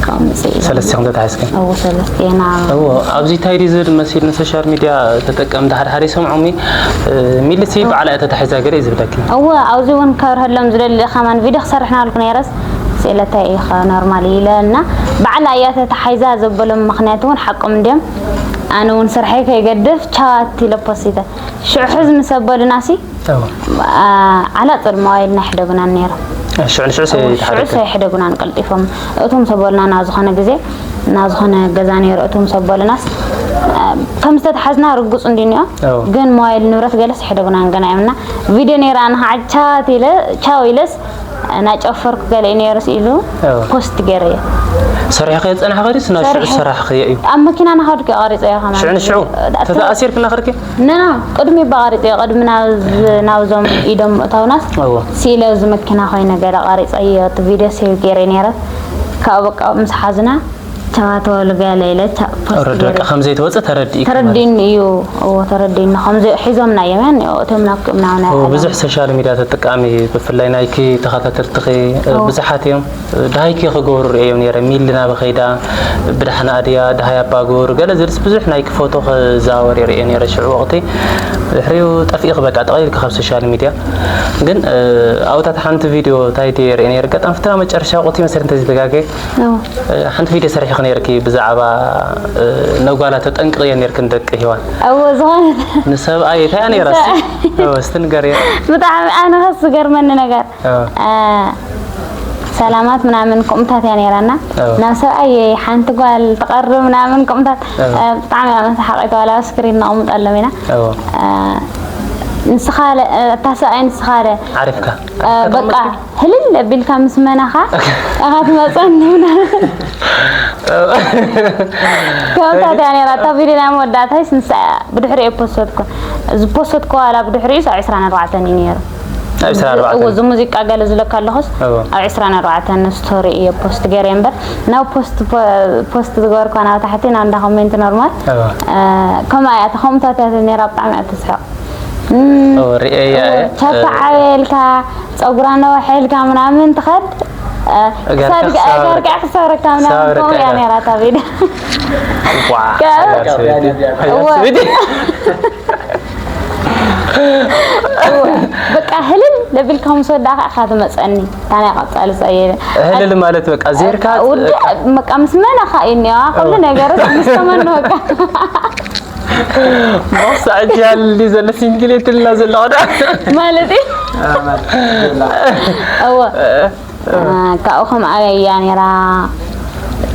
ካብኡ ምፅእ ኢለ ሰለስቲኹም ተታሒዝክን እዎ ሰለስተ ኢና እዎ ኣብዚ እንታይ ድዩ ዝብል መሲል ንሶሻል ሚድያ ተጠቀምቲ ሓደ ሓደ ይሰምዖም እዩ። ሚልሲ በዓላ እያ ተታሒዛ ገለ እዩ ዝብለኪ እወ ኣብዚ እውን ከብርሀሎም ዝደሊ ከማን ቪድዮ ክሰርሕ ናልኩ ነይረስ ስእለታይ ኢኻ ኖርማል ኢለ እና ባዕላ እያ ተታሓይዛ ዘበሎም ምክንያት እውን ሓቆም እንዲዮም ኣነ እውን ስርሐይ ከይገድፍ ቻት ኢለ ፖስተ ሽዑ ሕዝ ምስ ኣበሉና ሲ እዎ ዓላፅል ሞባይልና ይሕደጉናን ነይሮም ሽዑ ንሽዑ ሽዑ ሰይተሓደግክን ሳይሕደጉናን ቀልጢፎም እቶም ሰበሉና ናብ ዝኾነ ግዜ ናብ ዝኾነ ገዛ ነይሩ እቶም ሰበሉናስ ከም ዝተተሓዝና ርጉፅ እንዲኒኦ ኣዎ። ግን ሞባይል ንብረት ገለስ ይሕደጉናን ገና እዮም እና ቪድዮ ነይራ ንኸዓ ቻት ኢለ ቻው ኢለስ ናጨፈርኩ ገለ እዩ ነይሩ ኢሉ ኣዎ። ፖስት ገይረ እየ ሰሪሕኸ የፀናሕኸ ድስ ናብ ሽዑ ሰሪሐ። ሰራሕኸ እዩ ኣብ መኪና ናኸድኩ ቀሪፀ እየ ከማን ሽዑ ንሽዑ ተተኣሲርክ እናኸድክ ነና ቅድሚ ባቐሪፀ ቅድሚ ናብ- ናብዞም ኢዶም ምእታውናስ እዎ ሲኢለ ኣብዚ መኪና ኮይነ ገለ ቀሪፀ እቲ ቪድዮ ሴቭ ገይረ ነይረ ካብኡ በቃ ምስ ሓዝና ቻዋ ተበሉ ገለ ኢለ ቻ- ፖስት ረድ ገይረ በቃ ከም ዘይትወፅእ ተረዲእክ ማለት ተረዲኒ እዩ እዎ ተረዲኒ ከምዚ ሒዞምና እዮም ያን እቶም ናብ ክእምናው ናይ እዎ፣ ዓለም ብዙሕ ሶሻል ሚድያ ተጠቃሚ ብፍላይ ናይኪ ተኸታተልትኺ እዎ። ብዙሓት እዮም ድሃይኪ ክገብሩ ርእዮም ነይረ ሚሊ ናበ ኸይዳ ብዳሕና ኣድያ ድሃይ ኣባግብሩ ገለ ዝልስ ብዙሕ ናይኪ ፎቶ ክዛወር ይርእየ ነይረ ሽዑ ወቕቲ ድሕሪኡ ጠፊእኺ በቃ ጠቒልኪ ካብ ሶሻል ሚድያ ግን ኣብታት ሓንቲ ቪድዮ እንታይ ድየ ርእየ ነይረ ገጣም ፍትና መጨረሻ ወቕቲ መሰል እንተዘይተጋገ እዎ። ሓንቲ ቪድዮ ሰሪሕኺ ነይርኪ ብዛዕባ ነጓላ ተጠንቅቕዮ ነይርክን ደቂ ሂዋን እዎ ዝኾነት ንሰብኣይ እንታይ እያ ነይራ እስቲ ንገርዮ ብጣዕሚ ኣነ ከስ ዝገርመኒ ነገር ሰላማት ምናምን ከምኡታት እያ ነይራና ናብ ሰብኣይ ሓንቲ ጓል ትቐርብ ምናምን ከምኡታት ብጣዕሚ እያ መሳሓቂት ዋላ ኣብ ስክሪን ነቕምጠሎም ኢና ንስኻ እታ ሰብኣይ ንስኻ ዓሪፍካ በቃ ህልል ኣቢልካ ምስ መናኻ ኢኻ ትመፀኒ ምናምን ከምኡታት እያ ነይራ እታ ቪድዮ ናይ መወዳእታይስ ንሳ ብድሕሪኡ ፖሰትኩ ዝፖሰትኩ ዋላ ብድሕሪኡስ ኣብ ዕስራን ኣርባዕተን እዩ ነይሩ ኣብ ዕስራን ኣርባዕተን እዚ ሙዚቃ ገለ ዝለካ ኣለኹስ እዎ። ኣብ ዕስራን ኣርባዕተን ስቶሪ እየ ፖስት ገይረ እምበር ናብ ፖስት ፖስት ዝገበርኳ ናብ ታሕቲ ናብ እንዳ ኮሜንት ኖርማል እዎ። ከምኣ እያ ተኸምታት እያ ነራ ብጣዕሚ እያ ትስሕቕ እዎ፣ ርእየያ እየ። ቻፓ ዓበየልካ ፀጉራ ነወሐልካ ምናምን ትኸድ ጋርካ ክሳብ ጋርካ ክሳብ ረካ ምናምን ክሳብ ከምኡ እያ ረካ ነራ እታ ቪድዮ ዋ፣ ከ- ሓያል ሰበይቲ። ሓያል እዎ። ሰበይቲ። በቃ ህልል ለቢልካ ምስ ወዳእካ ኢኻ ትመፀኒ ታናይ ቀፃሊ ፀየ ህልል ማለት በቃ ዜርካ ውዲ በቃ ምስ መን ኢኻ እዩ እኒዋ ኩሉ ነገር ምስ ተመን በቃ ሞሳ ዕጃል ዘሎ ሲንግሌት ልና ዘሎ ዳ ማለት እዩ እዎ ካብኡ ከም ኣበያ ነራ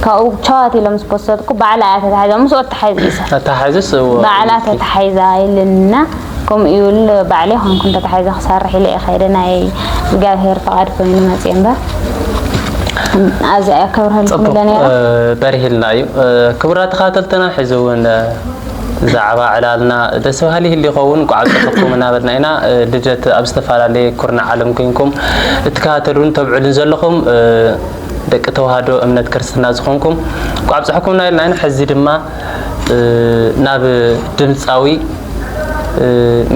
ካብኡ ቸዋት ኢሎም ዝፖሰትኩ ባዕላ እያ ተታሒዛ ምስኦ ተታሒዙ እዩ ሰብ ኣታሓዝስ ባዕላ ተታሒዛ ኢልና ከምኡ ይብል ባዕለ ይኮንኩን ተታሒዛ ክሰርሕ ኢለ እየ ከይደ ናይ እግዚኣብሄር ፍቓድ ኮይኑ መፅእ እምበር ኣብዚኣ እያ ከብርሀልኩም ኢለ ነይረ በሪሂልና እዩ ክቡራት ተኸታተልትና ሕዚ እውን ብዛዕባ ዕላልና ደስ በሃሊ ይህሉ ይኸውን እንኳዕ ኣብፀሐኩም እናበልና ኢና ልደት ኣብ ዝተፈላለየ ኩርናዕ ዓለም ኮይንኩም እትከታተሉን ተብዕሉን ዘለኹም ደቂ ተዋህዶ እምነት ክርስትና ዝኾንኩም፣ እንኳዕ ኣብፀሐኩም ኢና ኢልና ኢና። ሕዚ ድማ፣ እ፣ ናብ ድምፃዊ፣ እ፣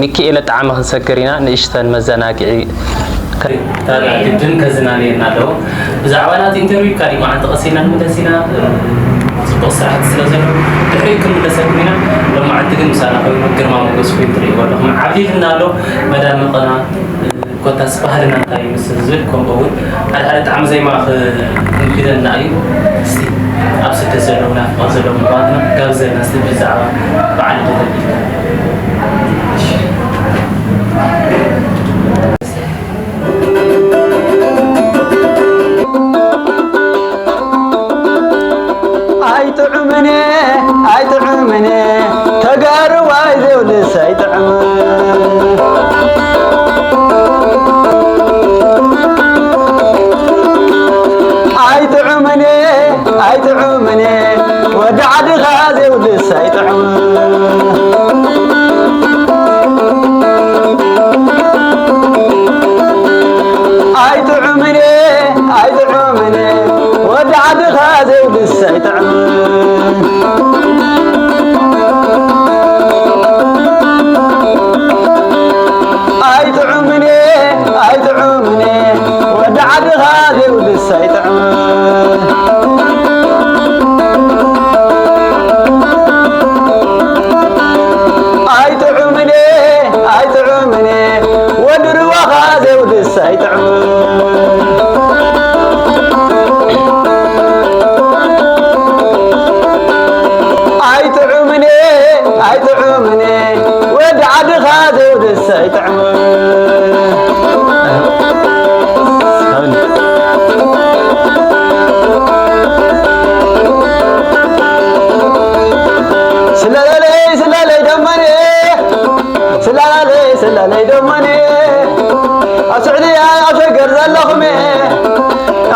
ሚኪኤለ ጣዕመ ክንሰግር ኢና። ንእሽተን መዘናግዒ። ግድን ከዝናንየና ኣለዎ። ብዛዕባ ናቲ ኢንተርቪው ካሊእ መዓልቲ ቀስ ኢልና ንምለስ ኢና። እ፣ ፅቡቕ ስራሕቲ ስለ ዘሎ ድሕሪኡ ክንምለሰኩም ኢና። ሎማዓንቲ ግን ምሳና ኮይኑ ግርማ ሞገስ ኮይኑ ትርእይዎ ኣለኹም። ዓብሊልና ኣሎ መዳመቕና። ኮታስ ባህልና እንታይ ይመስል ዝብል፣ ከምኡ እውን ሓደ ሓደ ጣዕሚ ዜማ ክንግደና እዩ። እስቲ ኣብ ስደት ዘለዉ ናፍቖት ዘለዎም ኣሕዋትና ጋብዘና እስቲ ብዛዕባ በዓል ልደት ኣቢልካ። ኣይጥዑምን እየ፣ ኣይጥዑምን እየ፣ ተጋሩዋይ ዘይብልስ ኣይጥዕምን። ኣይጥዑምን እየ፣ ኣይጥዑምን እየ፣ ወዲ ዓድኻ ዘይብልስ ኣይጥዕምን። ኣይጥዑምን እየ፣ ኣይጥዑምን እየ፣ ወዲ ዓድኻ ዘይብልስ ኣይጥዕምን። ኣይጥዑምን እየ፣ ኣይጥዑምን እየ፣ ወዲ ዓድኻ ዘይብልስ ኣይጥዕምን። ኣይጥዑምን እየ፣ ኣይጥዑምን እየ፣ ወዲ ሩባኻ ዘይብልስ ኣይጥዕምን። ኣይጥዑምን እየ፣ ኣይጥዑምን እየ፣ ወዲ ዓድኻ ዘይብልስ ኣይጥዕምን። ስላለለይ፣ ስላለይ ደመነ፣ ስላለለይ፣ ስላለለይ ደመነ፣ ኣብ ስዑድያ፣ ኣብ ሸገር ዘለኹም፣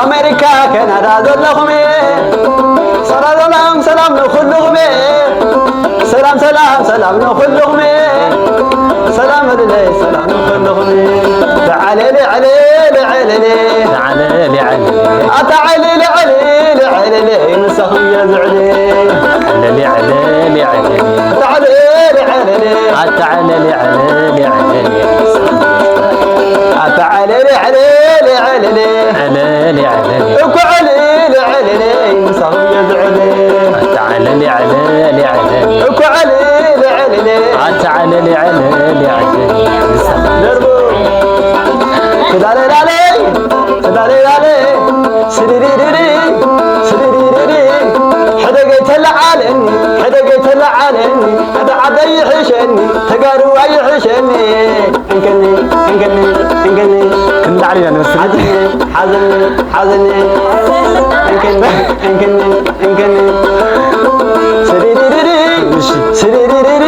ኣሜሪካ፣ ካናዳ ዘለኹም፣ ሰላም፣ ሰላም፣ ሰላም ንኹልኹም። ሰላም፣ ሰላም፣ ሰላም ንኹልኹም። ሰላም፣ ዕልልይ፣ ሰላም ንኹልኹም። ተዓለሊ፣ ዕልል፣ ዕልል። ተዓለሊ፣ ዕልል። ኣታ ዕልል፣ ዕልል፣ ዕልል። ምሳኹም እየ ዝዕሊ። ተዓለሊ፣ ዕልል፣ ዕልል። ኣታ ዕልል፣ ዕልል። ኣታ ዕልል፣ ዕልል፣ ዕልል። ኣታ ዕልል፣ ዕልል፣ ዕልል። ዕልል፣ ዕልል። እኮ ዕልል፣ ዕልል። ምሳኹም እየ ዝዕሊ። ኣታ ዕልል፣ ዕልል፣ ዕልል። እኮ ዕልል፣ ዕልል። ኣታ ዕልል፣ ዕልል፣ ዕልል። ደርቡ። ትዳለላለይ፣ ትዳለላለይ። ስድድድድ፣ ስድድድድ። ሕደገይ ተለዓለኒ፣ ሕደገይ ተለዓለኒ። ሓደ ዓደይ ይሕሸኒ፣ ተጋሩ ኣይሕሸኒ። እንከኒ፣ እንከኒ፣ እንከኒ። ክንላዕል ኢና ንመስል። ሓዘኒ፣ ሓዘኒ፣ ሓዘኒ። እንከኒ፣ እንከኒ፣ እንከኒ። ስድድድድ፣ እሺ። ስድድድድ።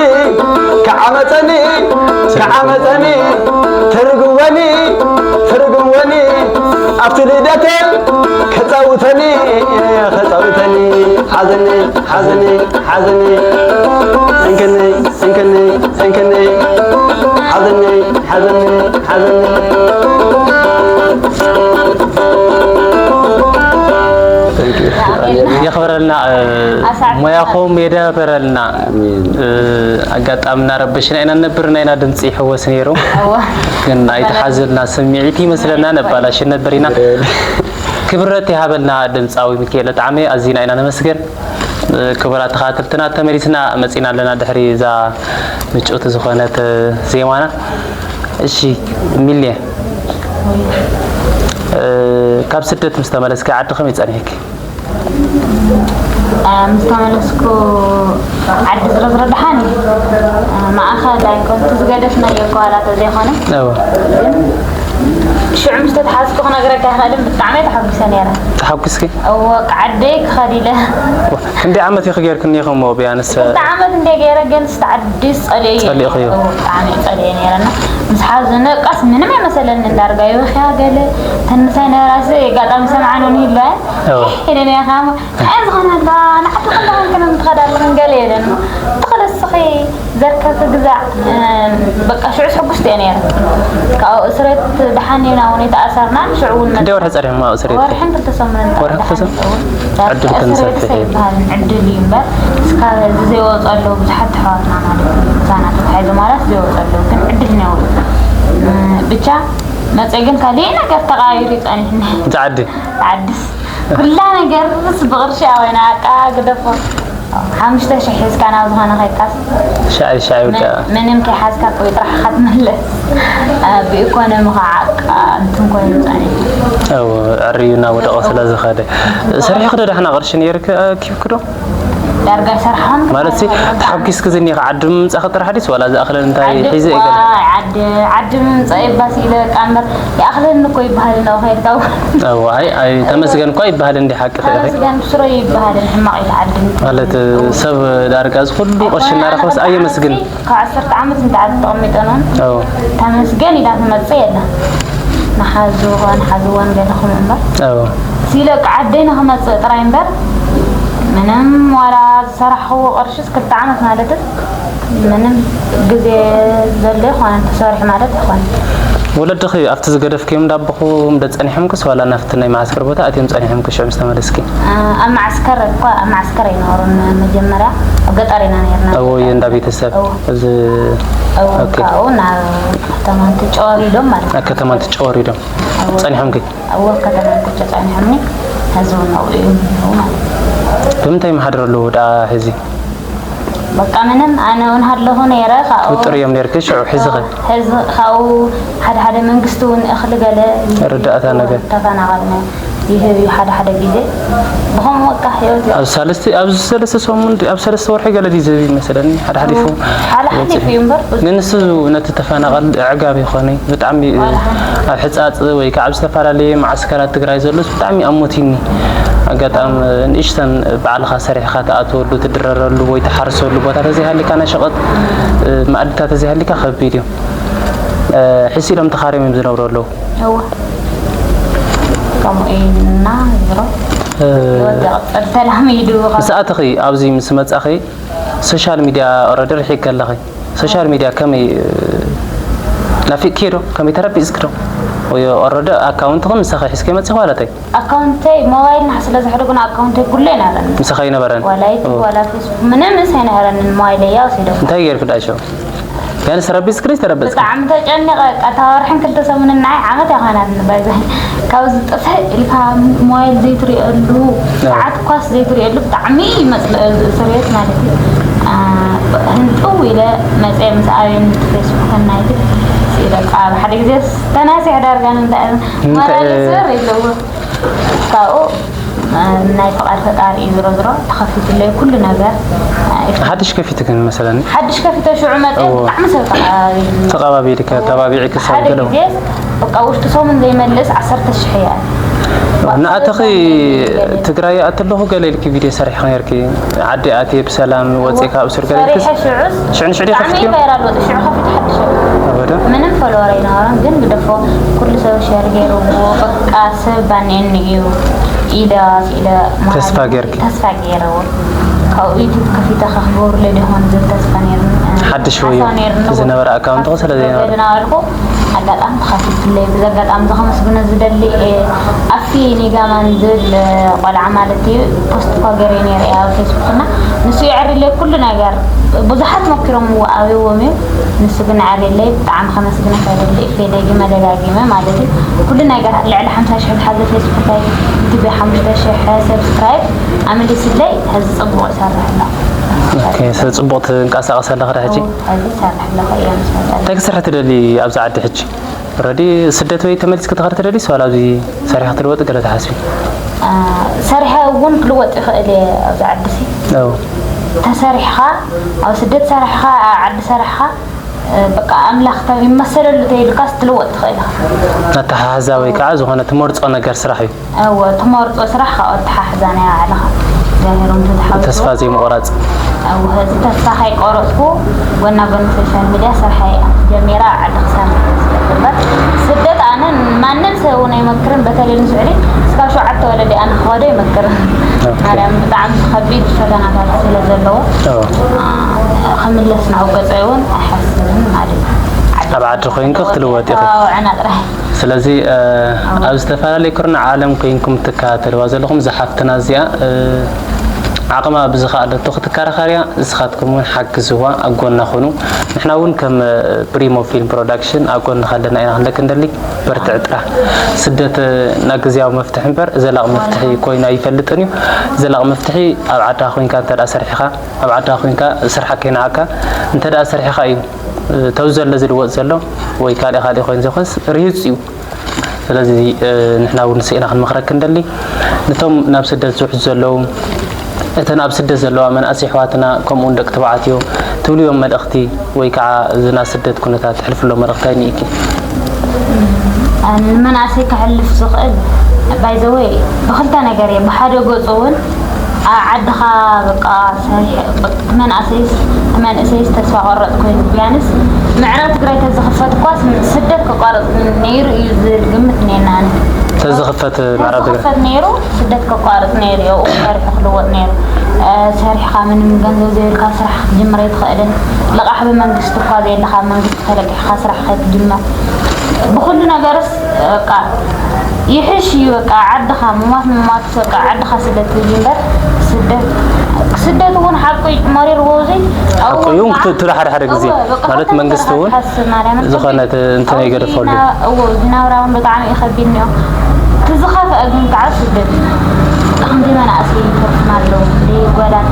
ከዓመፀኒ፣ ከዓመፀኒ። ትርግወኒ፣ ትርግወኒ። ኣብቲ ልደተይ ከፃውተኒ፣ ከፃውተኒ። ሓዘኒ፣ ሓዘኒ፣ ሓዘኒ። እንከኒ፣ እንከኒ፣ እንከኒ። ሓዘኒ፣ ሓዘኒ፣ ሓዘኒ። የኽብረልና፣ እ፣ ኣሳዕብ። ሞያኹም የዳብረልና። ኣሜን። እ፣ ኣጋጣሚ እናረበሽና ኢና ንነብር፣ ናይና ድምፂ ይሕወስ ነይሩ። እወ። ግን ኣይተሓዘልና፣ ስምዒት ይመስለና፣ ነባላሽ ነበር ኢና። ክብረት ይሃበልና ድምፃዊ ሚካኤል ጣዕመ፣ ኣዚና ኢና ነመስግን። ክቡራት ተኸታተልትና፣ ተመሊስና መፂና ኣለና ድሕሪ እዛ ምጭውቲ ዝኾነት ዜማና። እሺ ሚልየ፣ እ፣ ካብ ስደት ምስ ተመለስኪ ዓዲ ከመይ ጸኒሕኪ? እ፣ ምስ ተመለስኩ ዓዲ ዝረዝረ ደሓን እዩ። እ፣ ማእኸል ኣይኮንኩ ዝገደፍናዮ እኮ ዋላ ተዘይኮነ። እወ። ግን ሽዑ ምስ ተተሓዝኩ ክነግረካ ኣይኽእልን፣ ብጣዕሚ እየ ተሓጒሰ ነይረ። ተሓጒስኪ? እወ፣ ዓደይ ክኸድ ኢለ። ክንደይ ዓመት ኢኺ ጌርክኒ ኢኹም ብያንስ? ክልተ ዓመት እንደ ገይረ ግን ስተ ዓዲ ጸሊኤ እየ። ጸሊእኽዮ? እወ፣ ብጣዕሚ እየ ጸሊኤ ነይረ እና ምስ ሓዘነ ቀስ ምንም ኣይመሰለኒ እንዳርጋ ይበኽያ ገለ ተንሳይ ነራሲ ኣጋጣሚ ሰምዓን ውን ይህልዋ እወ። ኢለ ነይረ ከኣ እሞ እንታይ ዝኾነ ኣላ ንዓዲ ክንዳ ክንክነ ንትኸዳ ኣለኽን ገለ ኢለን እሞ ትኽለስኺ ዘርከ ክግዛዕ፣ እ፣ በቃ ሽዑስ ሕጉስቲ እየ ነይረ። ካብ እስሬት ደሓን ኢና እውን የተኣሰርናን ሽዑ እውን ክንደይ ወርሒ ጸኒሕኩም ኣብ እስሬት? ወርሕን ክልተ ሰሙንን ወርሒ ክልተ ሰሙን? ደሓን እውን። ዕድል እስሬት ክንሰፍሕ እዩ። ኣይበሃልን፣ ዕድል እዩ እምበር፣ እስካብ እዚ ዘይወፁ ኣለዉ ብዙሓት ኣሕዋትና ማለት እዩ። ምሳና ተታሒዙ ማለት ዘይወፁ ኣለዉ፣ ግን ዕድል ነይሩ። እም፣ ብቻ መፀ ግን ካሊእ ነገር ተቓይሩ እዩ ጸኒሕኒ። እቲ ዓዲ? ዓድስ ኩላ ነገርስ ብቕርሺ ኣወይና ኣቃ ግደፎ። ሓሙሽተ ሽሕ ሒዝካ ናብ ዝኾነ ከይድካስ ሻዕ ሻዕ በቃ። ምን-፣ ምንም ከይሓዝካ እኮ እዩ ጥራሕ ኢኻ ትምለስ። እ፣ ብኢኮኖሚ ከዓ ኣቃ እንትን ኮይኑ ጸኒሑ። እው፣ ዕርዩ እናወደቐ ስለ ዝኸደ። ሰሪሕኺ ዶ ዳሕና ቅርሺ ነይርኪ፣ ኣኪብኪ ዶ? ዳርጋ ኣይሰርሓን። ማለት ሲ፣ ተሓጒስኪ ዝኒኻ ዓዲ ምምጻእኺ ጥራሕ ድዩስ ዋላ ዝኣኽለን እንታይ ዓዲ ሒዘ እየ ገለ? ዋይ፣ ዓዲ፣ ዓዲ ምምጻእ እየ ባስ ኢለ በቃ እምበር፣ ይኣኽለኒ እኮ ይበሃል ነው ከይድካ እውን። እው፣ ኣይ፣ ኣይ፣ ተመስገን እኳ ይበሃል እንዲ ሓቂ ኸ ኢኺ? ተመስገን ብስረይ ይበሃል፣ ሕማቕ ኢለ ዓዲ ምምጻእ። ማለት ሰብ ዳርጋ እዚ ኩሉ ቅርሺ እናረኸበስ ኣየመስግን። ካብ ዓሰርተ ዓመት እንተ ዓዲ ተቐሚጠ ነው። እው። ተመስገን ኢላ ትመጽእ የላ። ንሓዝወን፣ ሓዝወን ገለ ከምኡ እምበር። እው። ሲለ በቃ ዓደይ ንኽመጽእ ጥራይ እምበር፣ ምንም ዋላ ዝሰራሕኽዎ ቅርሽስ ክልተ ዓመት ማለትስ ምንም ግዜ ዘሎ ኣይኮነን፣ ተሰሪሑ ማለት ኣይኮነን። ወለድኺ ኣብቲ ዝገደፍክዮም እንዳቦኹም ዶ ጸኒሖምክስ ዋላ ናብቲ ናይ መዓስከር ቦታ ኣትዮም ጸኒሖምኪ ሽዑ ምስ ተመለስኪ? እ፣ ኣብ መዓስከር እኳ፣ ኣብ መዓስከር ኣይነበሩን መጀመርያ፣ ኣብ ገጠር ኢና ነይርና። እዎ፣ እንዳ ቤተሰብ። እዎ። እዚ እዎ፣ ኦኬ። ካብኡ ናብ ከተማ እንትጨ ወሪዶም ማለት እዩ። ኣብ ከተማ እንትጨ ወሪዶም። እዎ። ጸኒሖምኪ? እዎ፣ ኣብ ከተማ እንትጨ ጸኒሖምኒ፣ ሕዚ እውን ኣብኡ እዮም ዘለዉ ማለት እዩ። ብምንታይ ይመሓድሩ ኣለዉ ደኣ ሕዚ? በቃ ምንም፣ ኣነ እውን ሃለኹ ነይረ፣ ካብኡ ትውጥር እዮም ነይርኪ፣ ሽዑ ሕዚ ኸ? ሕዚ ካብኡ ሓደ ሓደ መንግስቲ እውን እኽሊ ገለ ርዳእታ ነገር? ተፈናቐልና ይህብ እዩ ሓደ ሓደ ግዜ። ብኸምኡ በቃ ህይወት እዩ። ኣብ ሳልስቲ፣ ኣብዚ ሰለስተ ሰሙን፣ ኣብ ሰለስተ ወርሒ ገለ ድዩ ዝህብ ይመስለኒ፣ ሓደ ሓሊፉ ሓላሓሊፉ ይወጽእ። እዩ እምበር። ግን ንሱ ነቲ ተፈናቐል ኣዕጋቢ ይኾነ፣ ብጣዕሚ፣ ዋላ ሓንቲ። ኣብ ሕጻጽ ወይ ከዓ ኣብ ዝተፈላለየ መዓስከራት ትግራይ ዘሎስ ብጣዕሚ ኣሞቲኒ። ኣጋጣሚ ንእሽተን ባዕልኻ ሰሪሕኻ ትኣትወሉ፣ ትድረረሉ ወይ ትሓርሰሉ ቦታ ተዘይሃሊካ፣ ናይ ሸቐጥ፣ እ፣ መኣድታት ተዘይሃሊካ ከቢድ እዩ። እ፣ ሕሲ ኢሎም ተኻርዮም እዮም ዝነብሩ ኣለዉ። እወ። ከምኡ ኢና ዝሮ። እ፣ ህይወት ይቕጽል ተላሚዱ። ምስ ኣተኺ ኣብዚ ምስ መጻኺ ሶሻል ሚድያ ኦረዲ ርሒቅኪ ኣለኺ። ሶሻል ሚድያ ከመይ፣ እ፣ ናፊቅኪ ዶ? ከመይ ተረቢጽኪ ዶ? ወይ ኦረዲ ኣካውንትኺ ምሳኺ ሒዝኪ መጺኺ ዋላ እንታይ? ኣካውንተይ ሞባይልና ስለ ዘሕደጉና ኣካውንተይ ኩሉ ኣይነበረን። ምሳኺ ኣይነበረን? ዋላ ዩቱብ፣ ኦ። ዋላ ፌስቡክ፣ ምንም ምስ ኣይነበረንን ሞባይለይ እያ ወሲዶም። እንታይ ጌርኪ ደኣ ሽዑ? ያንስ ረቢጽክሪ ተረበጽኪ? ብጣዕሚ ተጨኒቐ፣ በቃ እታ ወርሕን ክልተ ሰሙንን ንዓይ ዓመት ኣይኮናትን ባይዘይ። ካብ ዝጠፍእ ኢልካ ሞባይል ዘይትሪኤሉ፣ ያ። ሰዓት ኳስ ዘይትሪኤሉ ብጣዕሚ ይመጽእ፣ ስርየት ማለት እዩ። አ፣ ህንጥው ኢለ መጽየ ምስ ኣበየኒ ፌስቡክ ናይቲ ኢለ፣ በቃ ኣብ ሓደ ግዜ ተናሲሐ ዳርጋ ንምንታይ እንታይ ሞራል ስር ይለዎ። ካብኡ፣ አ፣ ናይ ፍቓድ ፈጣሪ እዩ ዝሮ ዝሮ ተኸፊትለይ ኩሉ ነገር። አ፣ ሓድሽ ከፊትክን መሰለኒ። ሓድሽ ከፊተ ሽዑ መጽየ እዎ። ብጣዕሚ ሰብ ተቐባቢሉ። ተቐባቢልካ፣ ተቐባቢዕኪ ሰብ ሓደ ገለው። ግዜ በቃ ውሽጢ ሰሙን ዘይመልስ ዓሰርተ ሽሕ እያ። ንኣተኺ ትግራይ ኣት ኣለኹ ገለ ኢልኪ ቪድዮ ሰሪሕኺ ነይርኪ። ዓዲ ኣትየ ብሰላም ወጺእ ካብ ሱር ገለ ኢልኪ። ሰሪሐ ሽዑስ ሽዑ ንሽዑ ድዩ ብጣዕሚ ከፊትክዮ? ቫይራል ወፂ። ሽዑ ከፊት ሓድሽ እየ። ኣበደ? ምንም ፎሎወር ኣይነበሮን፣ ግን ግደፎ ኩሉ ሰብ ሸር ገይርዎ፣ በቃ ሰብ ባንየኒ እዩ ኢለ፣ ኢለ ተስፋ ገይርኪ? ተስፋ ገይርዎ። ካብኡ ዩቱብ ከፊተ ከኽብሩለይ ዶ ይኾን ዝብል ተስፋ ነይሩኒ። ሓድሽ እዩ ሓሳብ ነይሩኒ። ዝነበረ ኣካውንት ስለ ዘይነበረ። ዝነበርኩ ኣጋጣሚ ተኸፊትለይ። ብዚ ኣጋጣሚ እዚ ከመስግኖ ዝደሊ፣ እ፣ ኣፊ ኒጋማን ዝብል፣ እ፣ ቆልዓ ማለት እዩ። ፖስት እኳ ገይረ ነይረ እየ ኣብ ፌስቡክ እና ንሱ የዕርለይ ኩሉ ነገር። ብዙሓት ሞኪሮምዎ ኣብዎም እዮም። ንሱ ግን ኣዕርየለይ። ብጣዕሚ ከመስግነካ ይደሊ። እፌለይ ግን መደጋጊመ ማለት እዩ። ኩሉ ነገር ልዕሊ ሓምሳ ሽሕ ዝሓዘ ፌስቡክ፣ ዩቱብ ሓሙሽተ ሽሕ ሰብስክራይብ ኣመሊስለይ። ሕዚ ጽቡቕ ይሰርሕ ኣሎ። ኦኬ፣ ስለ ጽቡቕ ትንቀሳቐስ ኣለኺ ዶ ሕጂ? እው፣ ሕዚ ይሰርሕ ኣለኹ እየ ምስ መጸ። እንታይ ክትሰርሒ ትደሊ ኣብዚ ዓዲ ሕጂ? ኦረዲ ስደት ወይ ተመሊስኪ ትኸዲ ትደሊ? ዋላ ኣብዚ ሰሪሕኪ ትልወጢ ገለ ትሓስቢ? አ፣ ሰሪሐ እውን ክልወጥ ይኽእል እየ ኣብዚ ዓዲ ሲ። እው። ተሰሪሕኻ፣ ኣብ ስደት ሰሪሕኻ፣ ኣብ ዓዲ ሰሪሕኻ፣ እ፣ በቃ ኣምላኽ ተ-፣ ይመሰለሉ ተይሉካስ ትልወጥ ትኽእል ኢኻ። ኣተሓሕዛ ወይ ከዓ ዝኾነ ትመርጾ ነገር ስራሕ እዩ። እወ፣ ትመርጾ ስራሕ ካብኡ ኣተሓሕዛ ናይ ባዕልኻ። እግዚኣብሔር እውን ተዝሓግዞ። ተስፋ ዘይምቑራጽ። እወ፣ ሕዚ ተስፋ ከይቆረጽኩ፣ ጎና ጎኒ ሶሻል ሚድያ ስርሐይ ጀሚረ፣ ኣብ ዓዲ ክሰርሕ እየ ዝደሊ እምበር፣ ስደት ኣነ ማንም ሰብ እውን ኣይመክርን፣ በተለይ ንስዑዲ እስካብ ሸውዓተ ወለዲ ኣነ ክኸዶ ኣይመክርን። ኦኬ። ማርያም፣ ብጣዕሚ ከቢድ ፈተናታት ስለ ዘለዎ፣ እወ። አ፣ ክምለስ ናብ ገጸይ እውን ኣይሓስብን ማለት እዩ። ዓዲ ኣብ ዓዲ ኮይንኪ ክትልወጥ ኢኺ። ስለዚ ኣብ ዝተፈላለዩ ኩርናዕ ዓለም ኮይንኩም ትከታተልዋ ዘለኹም፣ እዛ ሓፍትና እዚኣ ዓቕማ ብዝኸኣለቶ ክትከራኸር እያ። ንስኻትኩም እውን ሓግዝዋ፣ ኣብ ጎና ኩኑ። ንሕና እውን ከም ፕሪሞ ፊልም ፕሮዳክሽን ኣብ ጎንኻ ኣለና ኢና ክንለክ እንደሊ። በርትዕ ጥራሕ። ስደት ናግዝያዊ መፍትሒ እምበር ዘላቕ መፍትሒ ኮይኑ ኣይፈልጥን እዩ። ዘላቕ መፍትሒ ኣብ ዓድኻ ኮይንካ እንተ ደኣ ሰሪሕኻ፣ ኣብ ዓድኻ ኮይንካ ስርሓ ከይነዓካ እንተ ደኣ ሰሪሕኻ እዩ፣ ተው ዘሎ ዝልወጥ ዘሎ ወይ ካልእ ካልእ ኮይኑ ዘኮስ ርሂጽ እዩ። ስለዚ ንሕና እውን ስኢና ክንመኽረክ እንደሊ። ነቶም ናብ ስደት ዝውሕዙ ዘለዉ፣ እተን ኣብ ስደት ዘለዋ መናእሰይ ኣሕዋትና፣ ከምኡውን ደቂ ተባዕትዮ ትብልዮም መልእኽቲ ወይ ከዓ እዚ ናይ ስደት ኩነታት ትሕልፍሎ መልእኽቲ ኣይንኢኪ? ንመናእሰይ ከሕልፍ ዝኽእል ባይዘወይ ብክልተ ነገር እየ። ብሓደ ገፁ እውን ኣብ ዓድኻ በቃ ሰሪሕ መናእሰይስ መንእሰይስ ተስፋ ቆረጥ ኮይኑ ቢያንስ ምዕራብ ትግራይ ተዝኽፈት እኳስ ስደት ከቋርፅ ነይሩ እዩ ዝብል ግምት እኒኤና። ኣነ ተዝኽፈት ምዕራብ ትግራይ ተዝኽፈት ነይሩ ስደት ከቋርፅ ነይሩ እዩ ሰሪሑ ክልወጥ ነይሩ። ሰሪሕኻ ምንም ገንዘብ ዘይብልካ ስራሕ ክትጅምር ኣይትኽእልን። ልቓሕ ብመንግስቲ እኳ ዘየለካ መንግስቲ ተለቂሕካ ስራሕ ከይትጅመር ብኩሉ ነገርስ በቃ ይሕሽ እዩ። በቃ ዓድኻ ምሟት ምሟት በቃ ዓድኻ ስደት ትብል እምበር ስደት ስደት እውን ሓቁ እዩ መሪርዎ እዚ ሓቁ እዩ። ትብሎ ሓደ ሓደ ግዜ ማለት መንግስቲ እውን ዝኾነ እንትን ኣይገደፈሉ። እዎ ዝናብራ እውን ብጣዕሚ እዩ ከቢድ እኒኦ። እቲ ዝኸፍአ ግን ከዓ ስደት እዩ። ከምዚ መናእሰይ ይተርፍና ኣለዉ። ክንደይ ጓላት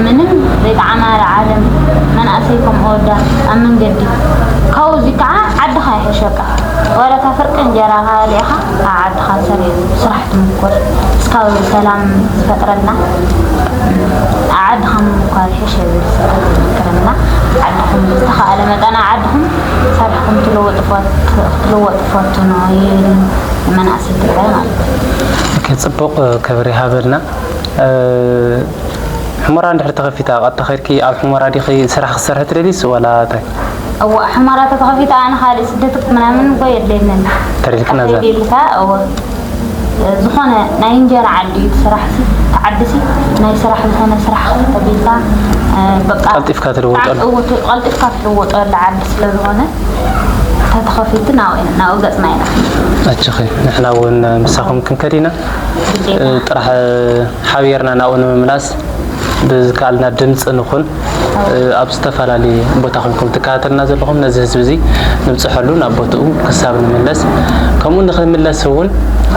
ምንም ዘይጠዓማ ዓለም መናእሰይ ከምኡ ወዳ ኣብ መንገዲ ካብዚ ከዓ ዓድኻ ይሕሸካ። ወረታ ፍርቂ እንጀራኻ በሊዕኻ ኣብ ዓድኻ ሰሪሕ ስራሕ ትምኮር እስካብ ሰላም ዝፈጥረልና ኣብ ዓድኻ ምምኳር ይሕሸ ዝብል ስራሕ ትምክረና። ዓድኹም ዝተኻእለ መጠን ኣብ ዓድኹም ሰሪሕኩም ትልወጡ ፈት- ክትልወጡ ፈትኑ ይብል መናእሰይ ትግራይ ማለት እዩ። ኦኬ፣ ጽቡቕ ክብሪ ይሃበልና። ሕሞራ እንድሕር ተኸፊታ ቀጥታ ኸድኪ ኣብ ሕሞራ ዲኺ ስራሕ ክትሰርሒ ትደልይስ ዋላ እንታይ? እዋ ሕሞራ ተተኸፊታ ኣነ ካልእ ስደት ምናምን እኮ የድልየንን። ተሪልክና እዛ ተኸይድ ኢልካ እወ ዝኾነ ናይ እንጀራ ዓዲ እዩ እቲ ስራሕ ሲ እቲ ዓዲ ሲ ናይ ስራሕ ዝኾነ ስራሕ ተቢልካ በቃ ቀልጢፍካ ትልወጠሉ። እወ ት- ቀልጢፍካ ትልወጠሉ ዓዲ ስለ ዝኾነ ተተኸፊቱ ናብኡ ኢና ናብኡ ገፅና ኢና። ኣችኺ ንሕና እውን ምሳኹም ክንከድ ኢና። ጥራሕ ሓቢርና ናብኡ ንምምላስ ብዝከኣልና ድምፂ ንኹን። ኣብ ዝተፈላለዩ ቦታ ኮንኩም ትከታተልና ዘለኹም ነዚ ህዝቢ እዚ ንብፅሐሉ ናብ ቦትኡ ክሳብ ንምለስ ከምኡ ንክምለስ እውን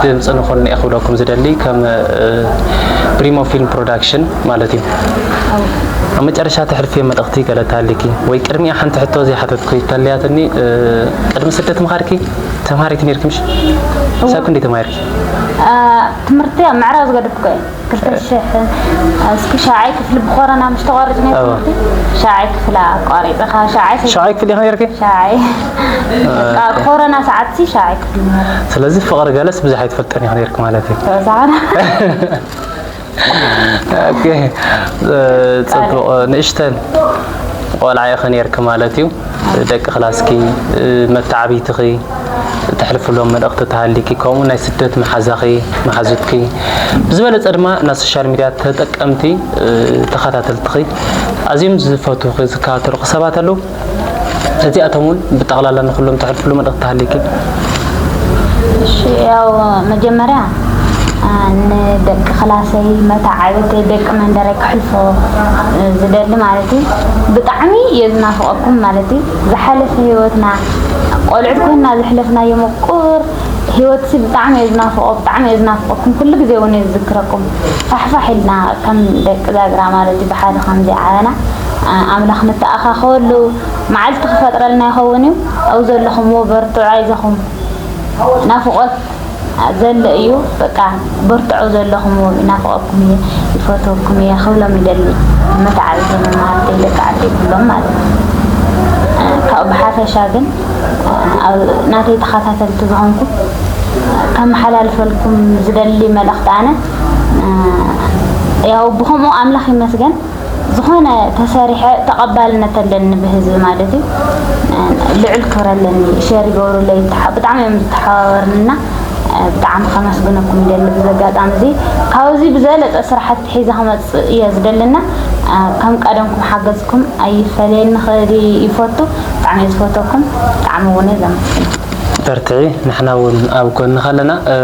ድምፂ ንኹን እየ ክብለኩም ዝደሊ ከም ፕሪሞ ፊልም ፕሮዳክሽን ማለት እዩ። ኣብ መጨረሻ ተሕልፍዮ መልእኽቲ ገለ ተሃሊኪ ወይ ቅድሚኣ ሓንቲ ሕቶ ዘይሓተትኩ ተልያትኒ። ቅድሚ ስደት ምኻድኪ ተምሃሪት ነርኪ ምሽ? ሳብ ክንደይ ተማሂርኪ? ትምህርቲ ኣብ ምዕራብ ዝገደፍኩ እየ ክልተ ሽሕን እስኪ ሻዓይ ክፍሊ ብኮረና ምሽ ተቋሪፅ ናይ ትምህርቲ ሻዓይ ክፍሊ ኣቋሪፀ ካብ ሻዓይ ሰ- ሻዓይ ክፍሊ ኢኺ ነርኪ? ሻዓይ ካብ ኮረና ሰዓት ሲ ሻዓይ ክፍሊ ነይረ። ስለዚ ፍቕሪ ገለስ ብዙሕ ኣይትፈልጠን ኢኺ ነርኪ ማለት እዩ። ተበዛዕና ኦኬ፣ ጽቡቕ። ንእሽተን ቆልዓ ኢኺ ነርኪ ማለት እዩ። ደቂ ክላስኪ፣ መተዓብይትኺ፣ ተሕልፍሎም መልእኽቲ ተሃሊኪ፣ ከምኡ ናይ ስደት መሓዛኺ፣ መሓዙትኪ፣ ብዝበለጸ ድማ ናይ ሶሻል ሚድያ ተጠቀምቲ፣ ተኸታተልትኺ፣ ኣዝዮም ዝፈትውኺ፣ ዝከታተሉኺ ሰባት ኣለዉ። እዚኣቶም እውን ብጠቕላላ ንኹሎም ተሕልፍሉ መልእኽቲ ተሃሊኪ። እሺ፣ ያው መጀመርያ ንደቂ ክላሰይ መተዓብተይ ደቂ መንደረይ ክሕልፎ ዝደሊ ማለት እዩ። ብጣዕሚ እየ ዝናፍቐኩም ማለት እዩ። ዝሓለፈ ህይወትና ቆልዑት ኮይንና ዘሕለፍናዮ ምቁር ህይወትሲ ብጣዕሚ እየ ዝናፍቖ ብጣዕሚ እየ ዝናፍቐኩም ኩሉ ግዜ እውን እየ ዝዝክረኩም። ፋሕፋሕ ኢልና ከም ደቂ ዛግራ ማለት እዩ ብሓደ ከምዚ ዓበና ኣምላኽ ንተኣኻኸበሉ መዓልቲ ክፈጥረልና ይኸውን እዩ። ኣብኡ ዘለኹምዎ በርትዑ ኣይዞኹም። ናፍቖት ዘሎ እዩ በቃ በርትዑ ዘለኹምዎ ይናፍቐኩም እየ ይፈትወኩም እየ ክብሎም ይደሊ። መተዓብተይ መማህርተይ ደቂ ዓደይ ኩሎም ማለት እዩ። ካብኡ ብሓፈሻ ግን ኣብ ናተይ ተኸታተልቲ ዝኾንኩም ከመሓላልፈልኩም ዝደሊ መልእኽቲ ኣነ ያው ብኸምኡ ኣምላኽ ይመስገን ዝኾነ ተሰሪሐ ተቐባልነት ኣለኒ ብህዝቢ ማለት እዩ። ልዑል ክብሪ ኣለኒ። ሸር ይገብሩለይ፣ ይተሓ- ብጣዕሚ እዮም ዝተሓባበርንና ብጣዕሚ ከመስግነኩም ይደሊ። ብዚ ኣጋጣሚ እዚ ካብዚ ብዝበለፀ ስራሕቲ ሒዘ ክመፅእ እየ ዝደልና። ኣ፣ ከም ቀደምኩም ሓገዝኩም ኣይፈለየኒ ክብል ይፈቱ። ብጣዕሚ እየ ዝፈተኩም፣ ብጣዕሚ እውን እየ ዘመስግን። በርትዒ፣ ንሕና እውን ኣብ ጎንኺ ኣለና። እ፣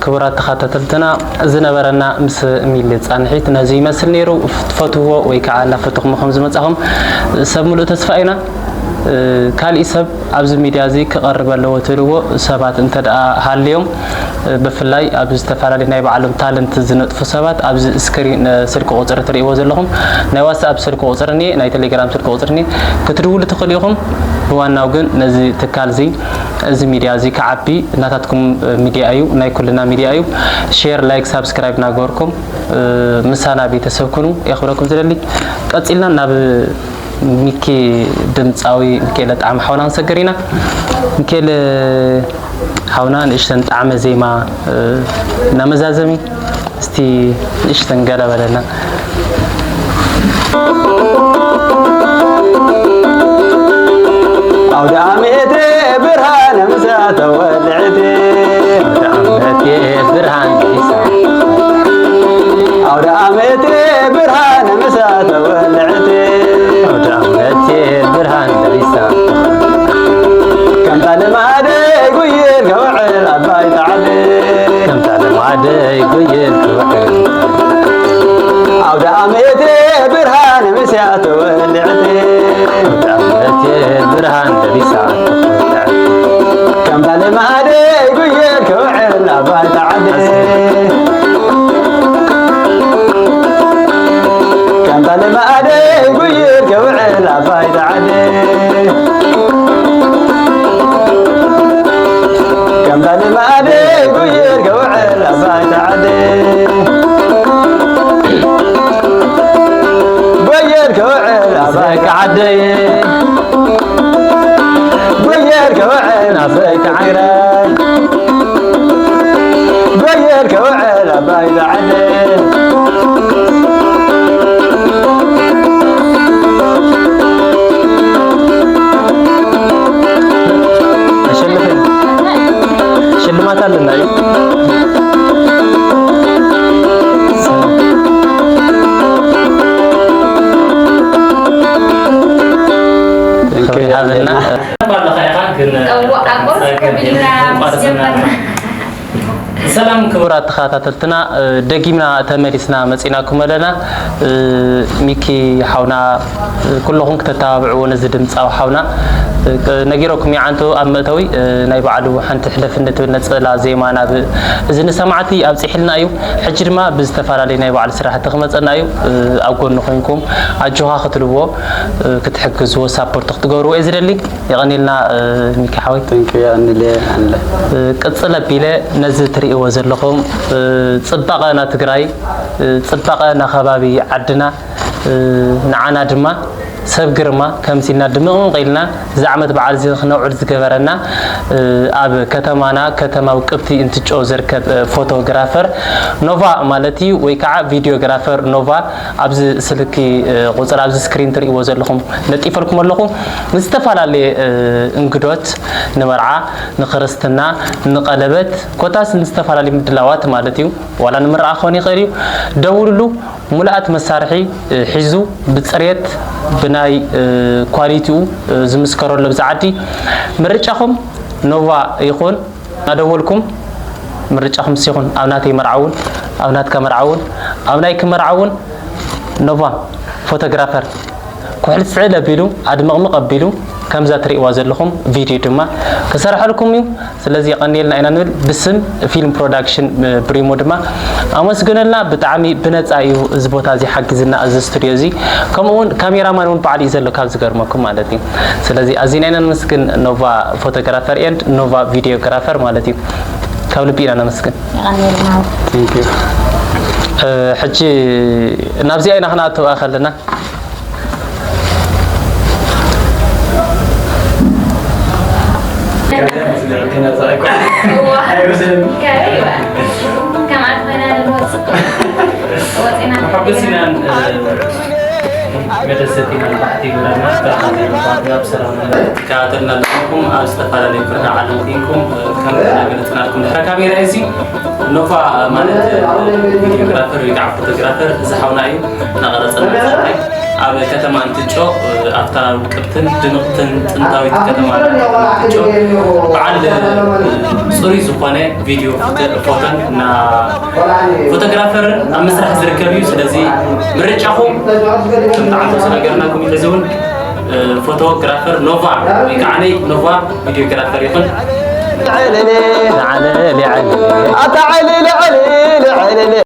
ክቡራት ተኸታተልትና፣ ዝነበረና ምስ ሚሊ ጻንሒት ነዚ ይመስል ነይሩ። ትፈትውዎ ወይ ከዓ እናፈተኹም ከም ዝመጻኹም ሰብ ምሉእ ተስፋ ኢና። እ፣ ካሊእ ሰብ ኣብዚ ሚድያ እዚ ክቐርብ ኣለዎ ትብልዎ ሰባት እንተ ደኣ ሃልዮም፣ እ፣ ብፍላይ ኣብ ዝተፈላለዩ ናይ ባዕሎም ታለንት ዝነጥፉ ሰባት ኣብዚ ስክሪን፣ እ፣ ስልኪ ቁጽሪ ትርእይዎ ዘለኹም ናይ ዋትስኣፕ ስልኪ ቁጽሪ እኒኤ፣ ናይ ቴሌግራም ስልኪ ቁጽሪ እኒኤ፣ ክትድውሉ ትኽእሉ ኢኹም። ብዋናው ግን ነዚ ትካል እዚ፣ እዚ ሚድያ እዚ ክዓቢ ናታትኩም፣ እ፣ ሚድያ እዩ፣ ናይ ኩልና ሚድያ እዩ። ሼር፣ ላይክ፣ ሳብስክራይብ እናገበርኩም፣ እ፣ ምሳና ቤተሰብ ኩኑ። የኽብረኩም ዝደሊ። ቀጺልና ናብ ሚኪ ድምፃዊ ሚካኤል ጣዕመ ሓውና ክንሰግር ኢና። ሚካኤል ሓውና ንእሽተን ጣዕመ ዜማ፣ እ፣ እናመዛዘሚ እስቲ ንእሽተን ገለ በለና። ኣውደ ዓመት ብርሃን ምሳተ ወልዕቲ። ኣውደ ዓመት ብርሃን ምሳተ። ኣውደ ዓመት ብርሃን ምሳተ ወልዕቲ። ኣውደ ዓመት ብርሃን ምሳተ። ከምታ ልማደይ ጉይል ከውዕል ኣባይ ጻዕዲ። ከምታ ልማደይ ጉይል ከውዕል። ኣውደ ዓመት ብርሃን ምስያ ተወልዕቲ። ኣውደ ዓመት ብርሃን ለቢሳ ተወልዕቲ። ከምታ ልማደይ ጉየል ከውዕል ኣባይ ጻዕዲ። ከምታ ልማደይ ጉየል ከውዕል ኣባይ ጻዕዲ። ከምታ ልማደይ ጉየል ከውዕል ኣባይ ጻዕዲ። ጎየል ከውዕል ኣባይ ጻዕዲ። ጎየል ከውዕል ኣባይ ጻዕዲ። ጎየል ከውዕል ኣባይ ጻዕዲ። ሽልማት ኣለና እዩ። ክብሪ ሃበና። እዋ፣ ኣቦ፣ ኮፍ ኢልና ምስ ጀመርና። ሰላም ክቡራት ተኸታተልትና፣ እ፣ ደጊምና ተመሊስና መጺናኩም ኣለና። እ፣ ሚኪ ሓውና፣ እ፣ ኩለኹም ክተተባብዕዎ ነዚ ድምጻዊ ሓውና፣ እ፣ ቅ-፣ ነጊረኩም ይዓንቱ ኣብ መእተዊ፣ እ፣ ናይ ባዕሉ ሓንቲ ሕለፍኒ ትብል ነጸላ ዜማ ናብ እዝኒ ሰማዕቲ ኣብጺሕልና እዩ። ሕጂ ድማ ብዝተፈላለዩ ናይ ባዕሉ ስራሕቲ ክመጸና እዩ። እ፣ ኣብ ጎኑ ኮይንኩም ኣጆኻ ክትልዎ፣ እ፣ ክትሕግዝዎ፣ ሳፖርት ክትገብርዎ እየ ዝደሊ። የቐንየልና፣ እ፣ ሚኪ ሓወይ። Thank you፣ የቐንየለይ ኣለ። እ፣ ቅጽል ኣቢለ ነዚ ትርእይዎ ዘለኹም፣ እ፣ ጽባቐ ና ትግራይ፣ እ፣ ጽባቐ ና ከባቢ ዓድና፣ እ፣ ንዓና ድማ ሰብ ግርማ ከምሲልና ድምቕምቕ ኢልና እዚ ዓመት በዓል እዚ ክነውዕል ዝገበረና፣ እ፣ ኣብ ከተማና ከተማ ውቅብቲ እንትጮ ዝርከብ፣ እ፣ ፎቶግራፈር ኖቫ ማለት እዩ፣ ወይ ከዓ ቪዲዮግራፈር ኖቫ ኣብዚ ስልኪ፣ እ፣ ቁፅሪ ኣብዚ ስክሪን ትርእይዎ ዘለኹም ለጢፈልኩም ኣለኹ። ንዝተፈላለየ፣ እ፣ እንግዶት፣ ንመርዓ፣ ንክርስትና፣ ንቀለበት፣ ኮታስ ንዝተፈላለዩ ምድላዋት ማለት እዩ። ዋላ ንምርዓ ክኾን ይኽእል እዩ። ደውልሉ። ሙሉኣት መሳርሒ፣ እ፣ ሒዙ ብፅሬት ብናይ፣ እ፣ ኳሊቲኡ፣ እ፣ ዝምስከረሉ ኣብዚ ዓዲ ምርጫኹም ኖቫ ይኹን። እናደወልኩም ምርጫኹም ንሱ ይኹን። ኣብ ናተይ መርዓ እውን፣ ኣብ ናትካ መርዓ እውን፣ ኣብ ናይኪ መርዓ እውን ኖቫ ፎቶግራፈር ኩሕሊ ስዕል ኣቢሉ፣ ኣድመቕምቕ ኣቢሉ፣ ከምዛ ትርእይዋ ዘለኹም ቪድዮ ድማ ክሰርሐልኩም እዩ። ስለዚ የቐንየልና ኢና ንብል ብስም ፊልም ፕሮዳክሽን፣ እ፣ ብሪሞ ድማ ኣመስግነልና። ብጣዕሚ ብነፃ እዩ እዚ ቦታ እዚ ሓጊዝና፣ እዚ ስቱድዮ እዚ። ከምኡ እውን ካሜራማን እውን ባዕሉ እዩ ዘሎ፣ ካብ ዝገርመኩም ማለት እዩ። ስለዚ ኣዚና ኢና ነመስግን ኖቫ ፎቶግራፈር ኤንድ ኖቫ ቪዲዮግራፈር ማለት እዩ። ካብ ልቢ ኢና ነመስግን። የቐንየልና። Thank you። እ፣ ሕጂ ናብዚኣ ኢና ክንኣትዋ ከለና። እዋ። ከም ኣድመና ንወፅእ። ወፂና መሐጎስ ኢና፣ እ፣ መደሰቲ መልባሕቲ ይብለና። ብርሃን ዘይምባል ኣብ ሰላም ይከታተልና ኣለኹም ኣብ ዝተፈላለዩ ክርዳ ዓለም ኮንኩም ከም ገለጽናልኩም ድሕሪ ካሜራ እዚ ኖፋ ማለት ቪዲዮግራፈር ወይ ከዓ ፎቶግራፈር እዚ ሓውና እዩ እናቐረጸና ዝጸንሐ ኣብ ከተማ እንትጮ ኣብታ ውቅብትን ድምቕትን ጥንታዊት ከተማ እንትጮ በዓል ፅሩይ ዝኾነ ቪዲዮ ፎቶን እና ፎቶግራፈርን ኣብ ምስራሕ ዝርከብ እዩ። ስለዚ ምርጫኹም ከም ተዓንተሱ ነገርና ኮሚቴ ዝውን ፎቶግራፈር ኖቫ ወይ ከዓ ናይ ኖቫ ቪዲዮግራፈር ይኹን።